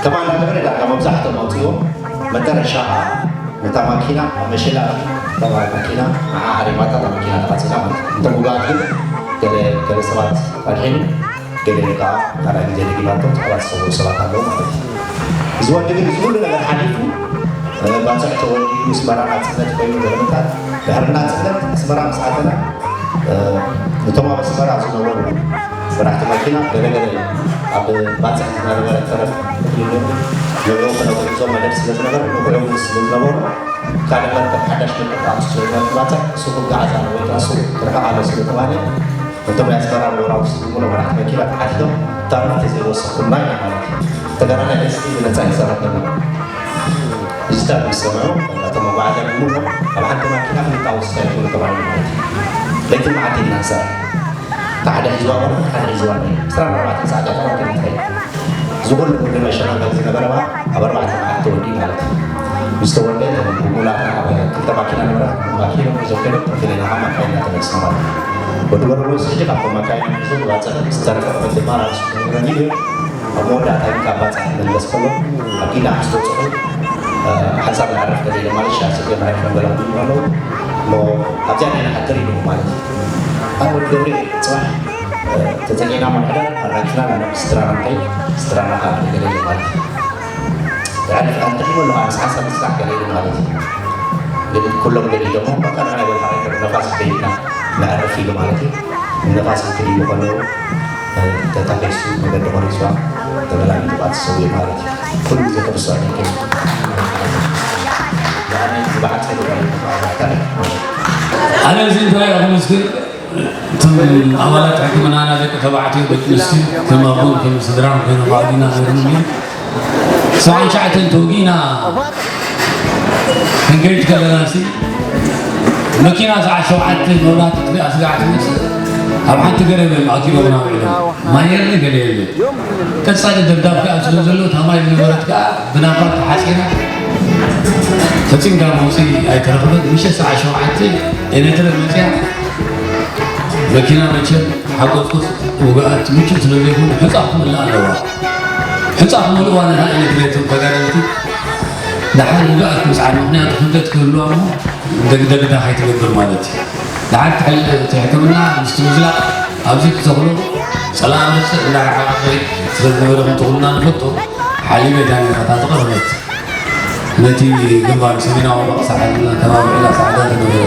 ከምኣ እንዳገበረ ዳርጋ መብዛሕትኦም ኣውፅእዎም። መጨረሻ ከዓ ነታ ማኪና ኣብ መሸላ ዝተባህለ ማኪና ንዓ ሃሪማታ እታ ማኪና ተቓፂላ ማለት እዩ። እቶም ውጉኣት ግን ገለ፣ ገለ ሰባት ኣድሒኑ፣ ገለ ከዓ ካልኣይ ግዜ ደጊማቶም ሰባት ዝሰውኡ ሰባት ኣለዉ ማለት እዩ። እዚ ወዲ ግን እዚ ኩሉ ነገር ሓሊፉ፣ እ፣ ባፅዕ ተወዲኡ ኣስመራ ናፅነት ኮይኑ ገለ ምንታት ድሕሪ ናፅነት ኣስመራ ምስ ኣተና፣ እ፣ እቶም ኣብ ኣስመራ ዝነበሩ መራሕቲ ማኪና ገለ ገለ ኣብ ባፅዕ ዝነበረ ተረፍ ንዕኡ ክነጉዕዞ መደብ ስለ ዝነበረ ንጉዕዞ ስለ ዝነበሩ ካልእ መርከብ ሓዳሽ መርከብ ኣምስቶ ዝነበረ ባፅዕ እሱ ክገዓዝ ኣለዎ ወይ ከዓ እሱ ክርሕቕ ኣለዎ ስለ ተባህለ እቶም ናይ ኣስመራ ወራውስ ዝብሉ መራሕቲ መኪና ተሓቲቶም ታሪኽ ተዘይወሰኹልና ኢና ማለት እዩ። ተጋዳላይ ደስቲ ብነፃ ይሰርሕ ነበር። ዲጂታል ምስ ሰምዑ እቶም መጓዓዝያ ብምሉኦም ኣብ ሓንቲ ማኪና ክልተ ኣውቶቡሳት ይኹኑ ተባሂሉ ማለት እዩ። ለይትን መዓልትን ኢና ንሰርሕ። እታ ሓደ ሒዝዋ ወረ፣ እታ ሓደ ሒዝዋ ነይ። ዕስራን ኣርባዕተን ሰዓት እያ ተባሂሉ ትኸይድ። ዝኹሉ ጉዳይ መሸናገል ዝነበረ ባ ኣብ ኣርባዕተ መዓልቲ ተወዲኡ ማለት እዩ። ምስ ተወልደ እቶም ብሙላትና ኣብ ክልተ ማኪና ነበራ፣ ማኪና ሒዞም ከይዶም ተፈለና ካብ ማካይና ተመልስና ማለት እዩ። ወዲ ወረዶ ስሕጂ ካብቶም ማካይና ሒዞም ባፅዕ ዝተረፈ ድማ ራሱ ረጊድ እዩ። ኣብ መወዳእታ ግን ካብ ባፅዕ ክምለስ ከሎ ኣብ ጊንዳዕ ምስ በፅሑ፣ እ፣ ሓንሳብ ንዕረፍ ከደኢለ ማለት ሻዕ ስገ መዕረፊ በሎም ኣለዉ። እሞ ኣብዚኣ ናይ ንሓድር ኢሉ ማለት እዩ። ኣብ ወዲ ገብርኤል ፅባሕ፣ እ፣ ተፀጊዕና ማሕደር ኣራኪና ናብ ስድራና እንታይ ስድራና ካብ ገለ ማለት እዩ። የዕርፍ ኣንተ ይበሉ ምስ ሓንሳብ ምስራሕ ገለ ኢሉ ማለት እዩ። ግን ኩሎም ገሊዶሞ በቃ ንዓና ይበል ሓቂ ነፋስ ደይና ነዕርፍ ኢሉ ማለት እዩ። ነፋስ ክድይቡ ከለዉ ተታኺሱ መገዲ ቆሪፅዋ ተበላሊጡ ባት ሰው ማለት እዩ። ኩሉ ግዜ ተብስዖ ይገኝ ብዓፀ ኣነ እዚ እንታይ ክመስል እቶም ኣባላት ሕክምናና ደቂ ተባዕትዮ ደቂ ኣንስትዮ ከም ኣቦን ከም ስድራን ኮይኖም ኣዕዲና ነይሮም። ሰብዓን ትሽዓተን ተወጊእና ክንከይድ ከለና ሲ መኪና ሰዓት ሸውዓተ መብራህቲ ክትሪኣ ስጋዕ ትመፅእ ኣብ ሓንቲ ገረብ እዮም ኣኪቦምና ውዒሎም። ማይ የለ ገለ የለ። ቀፃሊ ደብዳብ ከዓ ስለ ዘሎ እታ ማይ ዝነበረት ከዓ ብናፋር ተሓፂራ ፈፂምካ መውፅኢ ኣይተረኽበን። ምሸት ሰዓት ሸውዓተ ኤሌክትሪክ መፅያ መኪና መቸም ሓጎፅጎፅ ውግኣት ምቹእ ስለ ዘይኮነ ሕፃ ክትመልእ ኣለዋ። ሕፃ ክመልእዋ ነታ ኤሌክትሪክ ተጋደልቲ ደሓር ውግኣት ምስዓር ምክንያቱ ክብደት ክህልዋ እሞ ደግደግዳ ከይትገብር ማለት እዩ። ደሓር ትሕል-፣ እቲ ሕክምና ምስቲ ምዝላቕ ኣብዚ ትተኽሎ ጸላም ርፅእ እንዳረሓቐ ስለ ዝነበረ ከምቲ ኩልና ንፈልጦ ሓሊበ እታ ነይራ እታ ዝቐረበት ነቲ ግንባር ሰሜናዊ መቕሳሕ ሓይልና ተባብዕላ ጻዕዳ ዝነበረ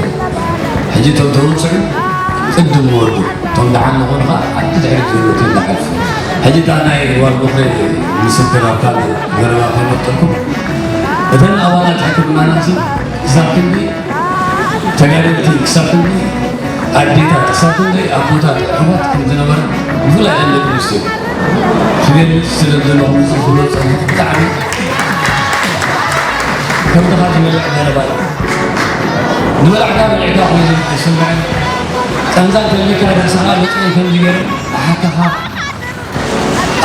ሕጂ እቶም ተወጽዑ ቅድም ንወዱ እቶም ደሓን ንኾኑ ኸዓ ኣብቲ ድሕሪት ዘሎ ቲም ዝሓልፉ ሕጂ እታ ናይ ጓል ምኽሪ ምስክር ኣብ ካልእ ዘረባ ከይመጠልኩም እተን ኣባላት ሕክምናና ሲ ክሳብ ክንዲ ተጋደልቲ ክሳብ ክንዲ ኣዴታት ክሳብ ክንዲ ኣቦታት ኣሕዋት ከም ዝነበረ ብፍላይ ደቂ ኣንስትዮ ክገልጽ ስለ ዘለኹ ንዝኽእሎ ጸኒሑ ብጣዕሚ ከምቲ ካብ ዝበልዕ ገረባ እዩ። ዝበላዕካ በሊዕካ ኮይኑ ኣይስምዕን። ቃንዛ እንተልዩካ ርእስኻ ገጽ ከምዚ ገይሩ ኣሓካኻ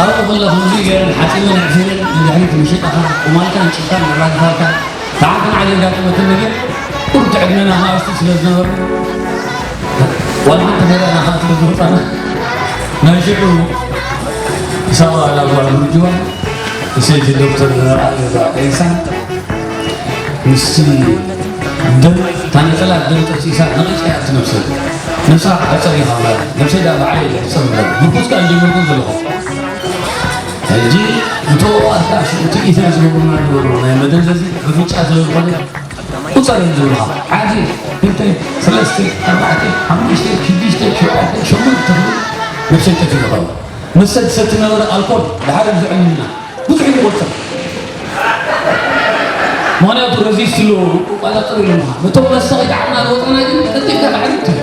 ኣብኡ ከሎ ከምዚ ገይረን ሓጺበን ኣዕፊረን ንድሕሪት ምሽጣኻ ቁማልካን ጭካን መራግፋልካ ተዓፍን ዓሊ ዘጋጠመትን ነገር ቁርዲ ዕድመና ንኣሽቱ ስለ ዝነበሩ ዋላ ሓንቲ ከይረኣና ከዓ ስለ ዝወፃና ናይ ሽዑ ሳዋ ላጓል ምርጅዋ እሰይቲ ዶክተር ዘርኣይ ኤልሳ ምስቲ ደም እታ ነፀላ ደም ጠሲሳ ነቒፀ እያ እቲ ነብሰ ነብሳ ክሕፀር ኢኻ ማለት ነብሰይ ዳ ባዕለይ ዝሕፀር ማለት ምርኩስ ከዓ ጀመርኩ ዘለኹ ሕጂ እቶ ኣታ ሽዑ ትኢተ ዝገብሩና ዝነበሩ ናይ መደንዘዚ ብፍጫ ስለ ዝኾነ ቁፀር እዮም ዝብሉኻ ሓደ ክልተ ሰለስተ ኣርባዕተ ሓሙሽተ ሽዱሽተ ሸውዓተ ሸሞንተ ክብል ነብሰይ ጠፊኡ ይኸውን መስተ ትሰቲ ነበረ ኣልኮል ድሓር ዝዕልና ብዙሕ ይቆፅር ምክንያቱ ረዚስት ኣሎ ቋፃፅር ኢሉ ምዃን ነቶም መስተ ከይተዓልና ዝወፀና ግን ቀልጢፍካ ክዓርት እዩ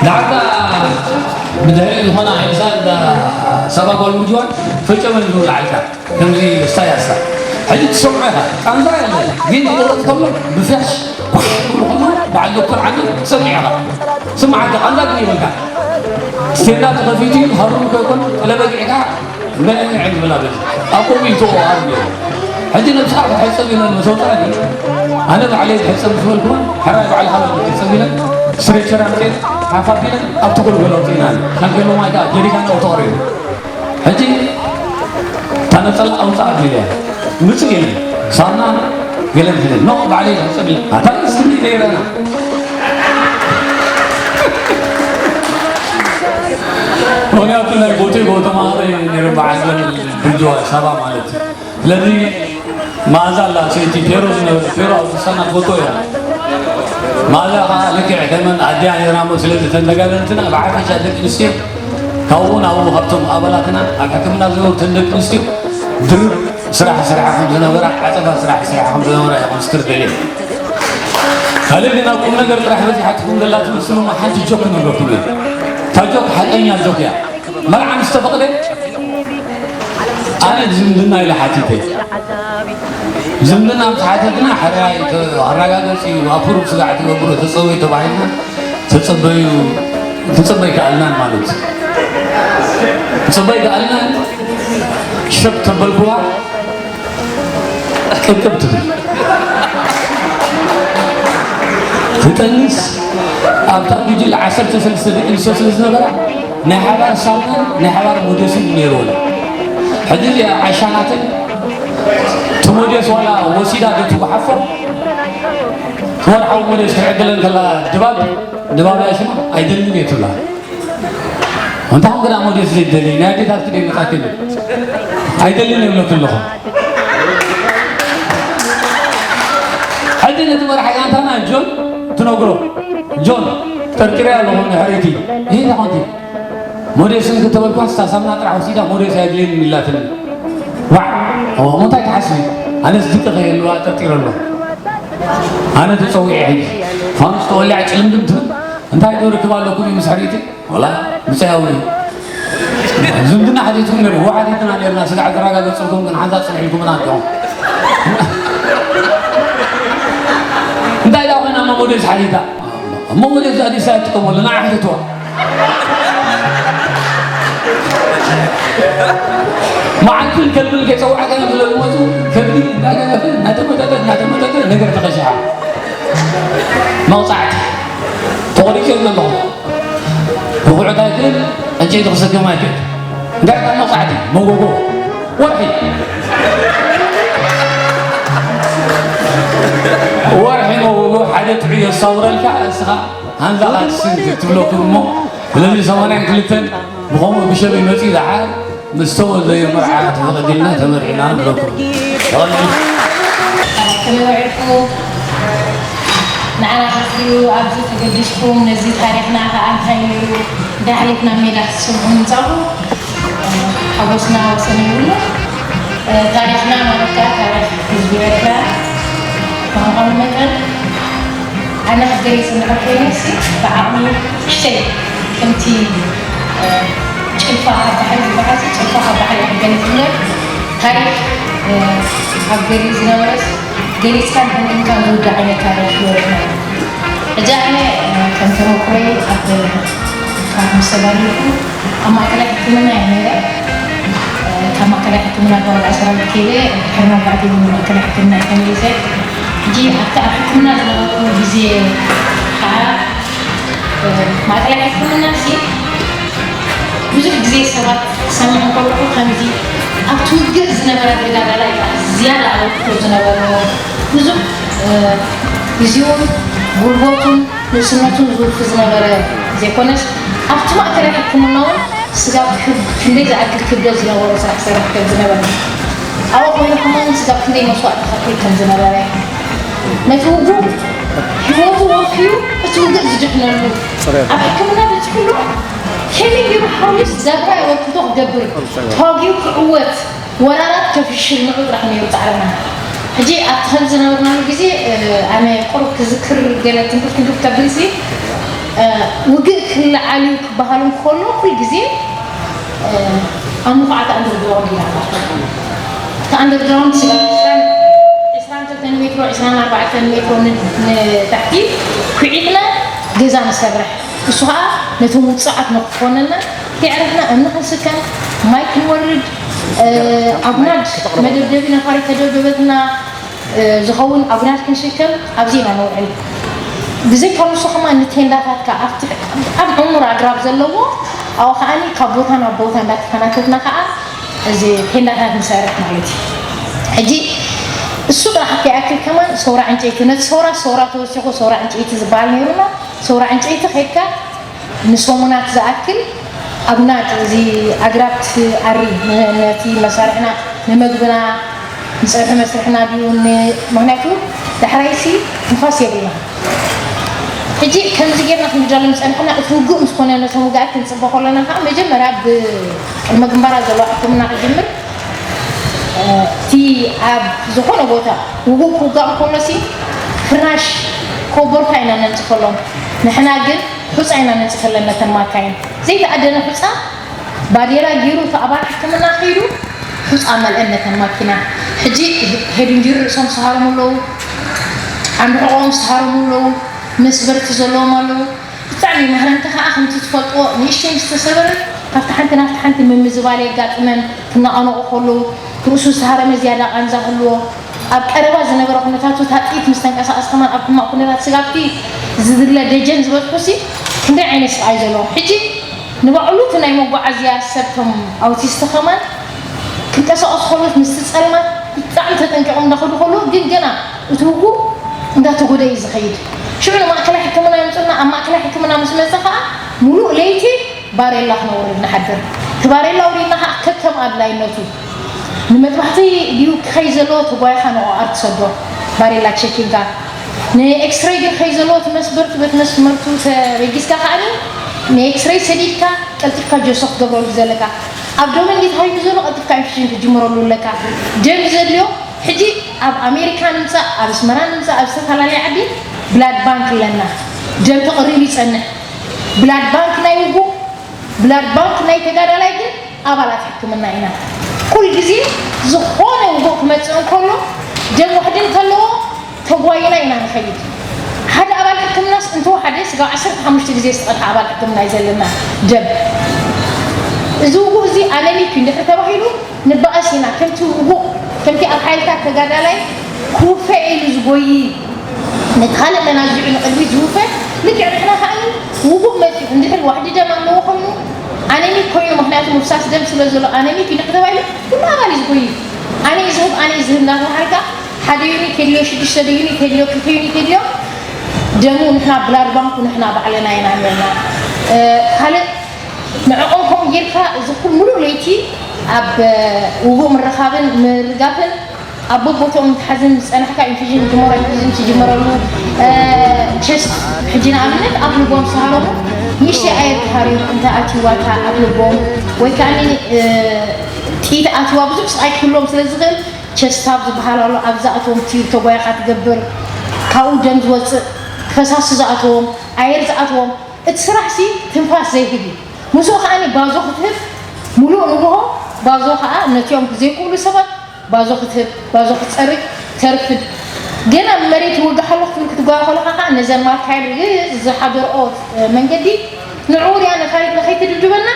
ዳዕካ ብድሕሪ ዝኾነ ዓይንሳ ሰባ ጓል ምጅዋን ፈጨመን ዝብሉ ዓልካ ከምዚ ስታይ ኣሳ ሕጂ ትሰምዖ ኢኻ ቃንዛ የለ ግን ክቆረፅ ከሎ ብፍያሽ ኳሕ ክብሉ ከሎ በዓል ዶክተር ዓሊ ሰሚዕኻ ስምዓካ ኣንዳግን ይብልካ። ስቴንዳ ተኸፊቱ እዩ፣ ሃሩን ከይኮን ጠለበጊዕካ መዕዕዕ ይብል ኣሎ። ኣብ ከምኡ እዩ ተወቓሪ ነይሩ። ሕጂ ነብስኻ ክትሕጸብ ኢለን ምስ ኣውጻእኒ፣ ኣነ ባዕለይ ክሕጸብ ምስ በልኩ፣ ሕራይ ባዕልኻ በል ክትሕጸብ ኢለን፣ ስትሬቸር ኣምጺኤን ሓፍ ኣቢለን ኣብቲ ጎልጎል ኣውጺእናኒ። ካንኬሎ ማይ ከኣ ጀሪካን ኣብኡ ተቐሪቡ። ሕጂ እታ ነጸላ ኣውጽኣ ኣቢለያ። ምጽእ ኢለን ሳሙና ገለን ሒዘን፣ ኖ ባዕለይ ክሕጸብ ኢለን። ኣታ እስክኒ ዘይረና። ምኽንያቱ ናይ ቦቴ ጎተማ ነይሩ በዓል ብርጅዋ ሳባ ማለት እዩ። ስለዚ መኣዛ ኣላ ሰይቲ ፔሮ ዝነበረ ፔሮ ኣብ ክሳና ትፈልጦ እያ። መኣዛ ከዓ ልክዕ ከመን ኣዲኣ ነይራ እሞ ስለዚ እተን ተጋደልትና ብሓፈሻ ደቂ ኣንስትዮ ካብኡ ናብኡ ካብቶም ኣባላትና ኣብ ሕክምና ዝነበሩ እተን ደቂ ኣንስትዮ ድርብ ስራሕ ስራሕ ከም ዝነበራ ዓጸፋ ስራሕ ስራሕ ከም ዝነበራ እየ ክምስክር ደልየ። ካልእ ግን ኣብ ቁም ነገር ጥራሕ በዚሓትኩም ዘላ ትመስሉ እሞ ሓንቲ ጆክ ክነግረኩም እየ። እታ ጆክ ሓቀኛ ጆክ እያ። መርዓ ምስ ተፈቕደ ኣነ ዝምድና ኢለ ሓቲተ። ዝምድና ምስ ሓተትና ሕራይ ተ-፣ ኣረጋገጺ ኣፕሩቭ ስጋዕ ትገብሩ ተጸበዩ ተባሂልና ተጸበዩ፣ ተጸበይ ከኣልናን ማለት እዩ። ተጸበይ ከኣልናን ሸክ ተበልኩዋ ቅቅብ ትብል። ትጠንስ ኣብታ ጉጅለ ዓሰርተ ሰለስተ ደቂ ኣንስትዮ ስለ ዝነበራ ናይ ሓባር ሳሙናን ናይ ሓባር ሞዴስን ነይርወን። ሕጂ እዚኣ ዓሻናተን እቲ ሞዴስ ዋላ ወሲዳ ዶ ትጓሓፎ ወርሓዊ ሞዴስ ክትዕድለን ከላ ድባብ፣ ድባብ እያ ሽማ፣ ኣይደልን እየ ትብላ። እንታይ ኾንክ ደኣ ሞዴስ ዘይትደሊ? ናይ ኣዴታት ክደይ መጻእክኒ? ኣይደልን እየ ብለኪ ኣለኹ። ሕጂ ነቲ መራሒ ጋንታና ጆን ትነግሮ። ጆን፣ ጠርጢረ ኣለኹ ንድሕሪቲ። ይሄ እንታይ ኾንኪ? ሞዴስ እንክተበልኳስ እታ ሳሙና ጥራሕ ወሲዳ ሞዴስ ኣየድልየንን ኢላትኒ። ዋዕ! ኦ፣ እሞ እንታይ ትሓስቢ? ኣነስ ድቂ ከየልዋ ጠርጢረ ኣለኹ። ኣነ ተጸዊዐ ሕጂ። ፋኑስ ተወሊዓ ጭልምልም ትብል። እንታይ ዶ ርክብ ኣለኩም ምስ ሕሪቲ? ወላ ምጽያዊ ዝምድና ሓቲትኩም ነይሩ። እዎ ሓቲትና ነይርና። ስጋዕ ዘረጋገጽልኩም ግን ሓንሳብ ጽንሕ ኢልኩምና ኣለኹም። እንታይ ደኣ ኮይና እሞ ሞዴስ ሓቲታ? እሞ ወደዛ ኣዲስ ኣበባ ትጥቀመሉ ንዓ ሕተትዋ። መዓልትን ከልብን ከይጸዋዕካ እዮም ስለ ዝመጹ፣ ከልቢ እናገደፈ፣ እናተመጠጠ፣ እናተመጠጠ ነገር ተቐሽሓ። መቕጻዕቲ ተቖሪጸ ዘለኹ። ብቑዕ እንታይ ክብል ዕንጨይቲ ክስከም ኣይክእል። እንታይ ከም መቕጻዕቲ? መጎጎ። ወርሒ። ወርሒ መጎጎ ሓደ ጥዑይ የሳውረልካ፣ እስኻ ሃንዛ ቃልስን ክትብለኩም እሞ፣ ስለዚ ሰማንያን ክልተን ብኸምኡ ብሸም ይመጽእ ደሓር፣ ምስ ተወደዮ መርዓ ተፈቐዲልና ተመርዒና ንብለኩም። ተቐዲም። ከመይ ውዒልኩም? ንዓና ክትሪኡ ኣብዚ ተገዲስኩም፣ ነዚ ታሪኽና ከኣ እንታይ ነይሩ፣ እንታይ ኣሕሊፍና ሜዳ ክትሰምዑ ምምጻእኩም፣ ሓጎስና ወሰን የብሉን። ታሪኽና ማለት ከኣ ታሪኽ ህዝቢ ኤርትራ ምዃኑ መጠን፣ ኣነ ክገሊጽ እንድሕር ኮይነ ሲ፣ ብዓቕሚ ንእሽተይ ከምቲ፣ እ፣ ጭልፋ ኣብ ባሕሪ ዝበሃል ሲ፣ ጭልፋ ኣብ ባሕሪ እየ ክገሊጽ እምበር፣ ታሪኽ፣ እ፣ ኣብ ገድሊ ዝነበረስ ገሊጽካን ተንቲንካን ዝውዳእ ዓይነት ታሪኽ ይወርድና እዩ። ሕጂ ኣነ፣ እ፣ ከም ተመኩሮይ ኣብ፣ ካብ ምስ ተጋደልኩ ኣብ ማእከላይ ሕክምና እየ ነይረ። ካብ ማእከላይ ሕክምና ተዋጋኢ ሰራዊት ከይደ፣ ድሕሪ መውጋእቲ እውን ማእከላይ ሕክምና እየ ተመሊሰ። ሕጂ ኣብቲ ኣብ ሕክምና ዝነበርኩ ግዜ ከዓ፣ ማእከላይ ሕክምና ሲ ብዙሕ ግዜ ሰባት ክሰምዕ እንከለኹ ከምዚ ኣብቲ ውግእ ዝነበረ ተጋዳላይ ከዓ ዝያዳ ኣበርክቶ ዝነበሮ ብዙሕ ግዜኡን ጉልበቱን ንእስነቱን ዝውፊ ዝነበረ ዘይኮነስ፣ ኣብቲ ማእከላይ ሕክምና እውን ስጋብ ክብ-፣ ክንደይ ዝኣክል ክብደት ዝነበሮ ስራሕ ክሰርሕ ከም ዝነበረ፣ ኣብኡ ኮይኑ ከማን ስጋብ ክንደይ መስዋእቲ ክኸፍል ከም ዝነበረ፣ ነቲ ውጉእ ህይወቱ ወፍዩ እቲ ውግእ ዝድሕነሉ፣ ኣብ ሕክምና በጺሑ ኣሎ። ከመይ ገይሩ ሓውዩስ ዳግማይ ኣበርክቶ ክገብር፣ ተዋጊኡ ክዕወት፣ ወራራት ከፍሽል ንዑ ጥራሕ ነይሩ ጻዕርና። ሕጂ ኣብቲ ከም ዝነበርናሉ ግዜ፣ እ፣ ኣነ ቁሩብ ክዝክር ገለ ትንክፍ ትንክፍ ከብል ሲ፣ እ፣ ውግእ ክለዓል እዩ ክበሃል እንከሎ ኩል ግዜ፣ እ፣ ኣብ ምኹዓት ኣንደርግራውንድ ኢና ንኣቱ። እቲ ኣንደርግራውንድ ስጋብ ዕስራን፣ ዕስራን ክልተን ሜትሮ፣ ዕስራን ኣርባዕተን ሜትሮ ን-፣ ንታሕቲ ኩዒትና ገዛ ንሰርሕ። እሱ ከዓ ነቶም ውፅዓት ንክኾነና የዕረፍና እምኒ ክንስከም፣ ማይ ክንወርድ፣ ኣጉናድ መደብደቢ ነፋሪት ተደብደበትና ዝኸውን ኣጉናድ ክንሽከም ኣብዚ ኢና ነውዕል። ብዘይካ ንሱ ከማ ንቴንዳታት ከዓ ኣብቲ ኣብ ዕሙር ኣግራብ ዘለዎ ኣብኡ ከዓኒ ካብ ቦታ ናብ ቦታ እንዳተፈናተትና ከዓ እዚ ቴንዳታት ንሰርሕ ማለት እዩ። ሕጂ እሱ ጥራሕ ከይኣክል ከማን ሰውራ ዕንጨይቲ፣ ነቲ ሰውራ ሰውራ ተወሲኹ ሰውራ ዕንጨይቲ ዝበሃል ነይሩና። ሰውራ ዕንጨይቲ ከድካ ንሰሙናት ዝኣክል ኣብ ናድ እዚ ኣግራብ ትኣሪ፣ ነቲ መሳርሕና ንመግብና ንፀብሒ መስርሕና ድዩ? ምክንያቱ ዳሕራይሲ ንፋስ የብልና። ሕጂ ከምዚ ጌርና ክንዳሎም ፀንሕና እቲ ውግእ ምስ ኮነ ነቶም ውግኣት ክንፅበ ከለና ከዓ መጀመርያ ብቅድመ ግንባራት ዘለዋ ሕክምና ክጅምር እቲ ኣብ ዝኾነ ቦታ ውግእ ክውጋእ ከሎሲ ፍርናሽ ኮቦርታ ኢና ነንፅፈሎም። ንሕና ግን ሑፃ ኢና ነንፅፈለን ነተን ማካይን። ዘይተኣደነ ሑፃ ባዴራ ገይሩ እቲ ኣባል ሕክምና ከይዱ ሑፃ መልአን ነተን ማኪና። ሕጂ ሄድንጅር ርእሶም ሰሃሮም ኣለዉ፣ ዓንዲ ሕቆም ሰሃሮም ኣለዉ፣ መስበርቲ ዘለዎም ኣለዉ። ብጣዕሚ ማህረምቲ ከዓ ከምቲ ትፈልጥዎ ንእሽተይ ምስ ተሰበረ ካብቲ ሓንቲ ናብቲ ሓንቲ ምምዝባል የጋጥመን። ክነቐነቑ ከለዉ ርእሱ ዝተሃረመ ዝያዳ ቃንዛ ህልዎ። ኣብ ቀረባ ዝነበረ ኩነታቱ እታ ጥይት ምስ ተንቀሳቐስ ከማን ኣብ ሕማቕ ኩነታት ስጋብቲ ዝድለ ደጀን ዝበፅሑሲ ክንደይ ዓይነት ስቓይ ዘለዎም። ሕጂ ንባዕሉ እቲ ናይ መጓዓዝያ ሰብ ቶም ኣውቲስቲ ከማን ክንቀሳቐሱ ከሎት ምስቲ ፀልማት ብጣዕሚ ተጠንቂቖም እንዳኸዱ ከለዉ ግን ገና እቲ ውጉእ እንዳተጎደ እዩ ዝኸይድ። ሽዑ ንማእከላይ ሕክምና የምፅኡና። ኣብ ማእከላይ ሕክምና ምስ መፀ ከዓ ሙሉእ ለይቲ ባሬላ ክነውርድ ንሓድር። እቲ ባሬላ ኣውሪድና ከዓ ከከም ኣድላይነቱ ንመጥባሕቲ ድዩ ክኸይ ዘለዎ ተጓይኻ ንኦኣር ትሰዶ ባሬላ ቸኪንካ ንኤክስሬይ ድዩ ክኸይ ዘለዎ እቲ መስበርቱ በቲ መስመርቱ ተበጊስካ ከዓኒ ንኤክስሬይ ሰዲድካ ቀልጢፍካ ጀሶ ክትገብረሉ ዘለካ ኣብ ደም እንዲ ተሃይኑ ዘሎ ቀልጢፍካ ኢንፊሽን ክትጅምረሉ ኣለካ። ደም ዘድልዮ ሕጂ ኣብ ኣሜሪካ ንምፃእ ኣብ ኣስመራ ንምፃእ ኣብ ዝተፈላለየ ዓዲ ብላድ ባንክ ኣለና። ደም ተቐሪቡ ይፀንሕ። ብላድ ባንክ ናይ ውጉእ ብላድ ባንክ ናይ ተጋዳላይ ግን ኣባላት ሕክምና ኢና። ኩል ግዜ ዝኾነ ውጉእ ክመፅእ እንከሎ ደም ውሕዲ እንተለዎ ተጓይና ኢና ንኸይድ። ሓደ ኣባል ሕክምናስ እንተወሓደ ስጋብ ዓሰርተ ሓሙሽተ ግዜ ዝተቐድሐ ኣባል ሕክምና እዩ ዘለና ደም። እዚ ውጉእ እዚ ኣነሚክ እዩ እንድሕር ተባሂሉ ንበኣስ ኢና። ከምቲ ውጉእ ከምቲ ኣብ ሓይልታት ተጋዳላይ ክውፈ ኢሉ ዝጎይ ነቲ ካልእ መናዝዑ ንቕድሚት ዝውፈ ልክዕ ንሕና ከኣ ውጉእ መፂኡ እንድሕር ዋሕዲ ደም ኣለዎ ኮይኑ ኣነሚክ ኮይኑ ምክንያቱ ምፍሳስ ደም ስለ ዘሎ ኣነሚክ እዩ ንሕተባይሉ ኩሉ ኣባል እዩ ዝጎይ ኣነ እዩ ዝህብ ኣነ እዩ ዝህብ እናተባሃልካ ሓደ ዩኒት የድልዮ ሽዱሽተ ዩኒት የድልዮ ክልተ ዩኒት የድልዮ ደሙ ንሕና ብላድ ባንኩ ንሕና ባዕለና ኢና ነርና ካልእ ንዕኦም ከምኡ ጌርካ እዚ ኩሉ ሙሉእ ለይቲ ኣብ ውጉእ ምርኻብን ምርጋፍን ኣብ ቦቦትኦም ምትሓዝን ዝፀናሕካ ኢንፊዥን ጅመሮ ኢንፊዥን ትጅመረሉ ቸስት ሕጂ ንኣብነት ኣብ ልቦም ዝሃረሙ ንእሽተይ ኣየር ተሃርዮም እንተ ኣትይዋታ ኣብ ልቦም ወይ ከዓ ጥይት ኣትዋ ብዙሕ ስቃይ ክህልዎም ስለ ዝኽእል ቸስታብ ዝበሃል ኣሎ ኣብዛ እቶም ቲዩብ ተጓይኻ ትገብር ካብኡ ደም ዝወፅእ ፈሳሲ ዝኣትዎም ኣየር ዝኣትዎም እቲ ስራሕ ሲ ትንፋስ ዘይህብ እዩ ምስኡ ከዓ ባዞ ክትህብ ሙሉእ ንግሆ ባዞ ከዓ ነቲኦም ዘይክእሉ ሰባት ባዞ ክትህብ ባዞ ክትፀርግ ተርፍድ ገና መሬት ይወጋሕ ኣሎ ክትብል ክትጓየ ከለካ ከዓ ነዘን ማካይን ዝሓደርኦ መንገዲ ንዑ ርያ ነፋሪት ንኸይትድብድበና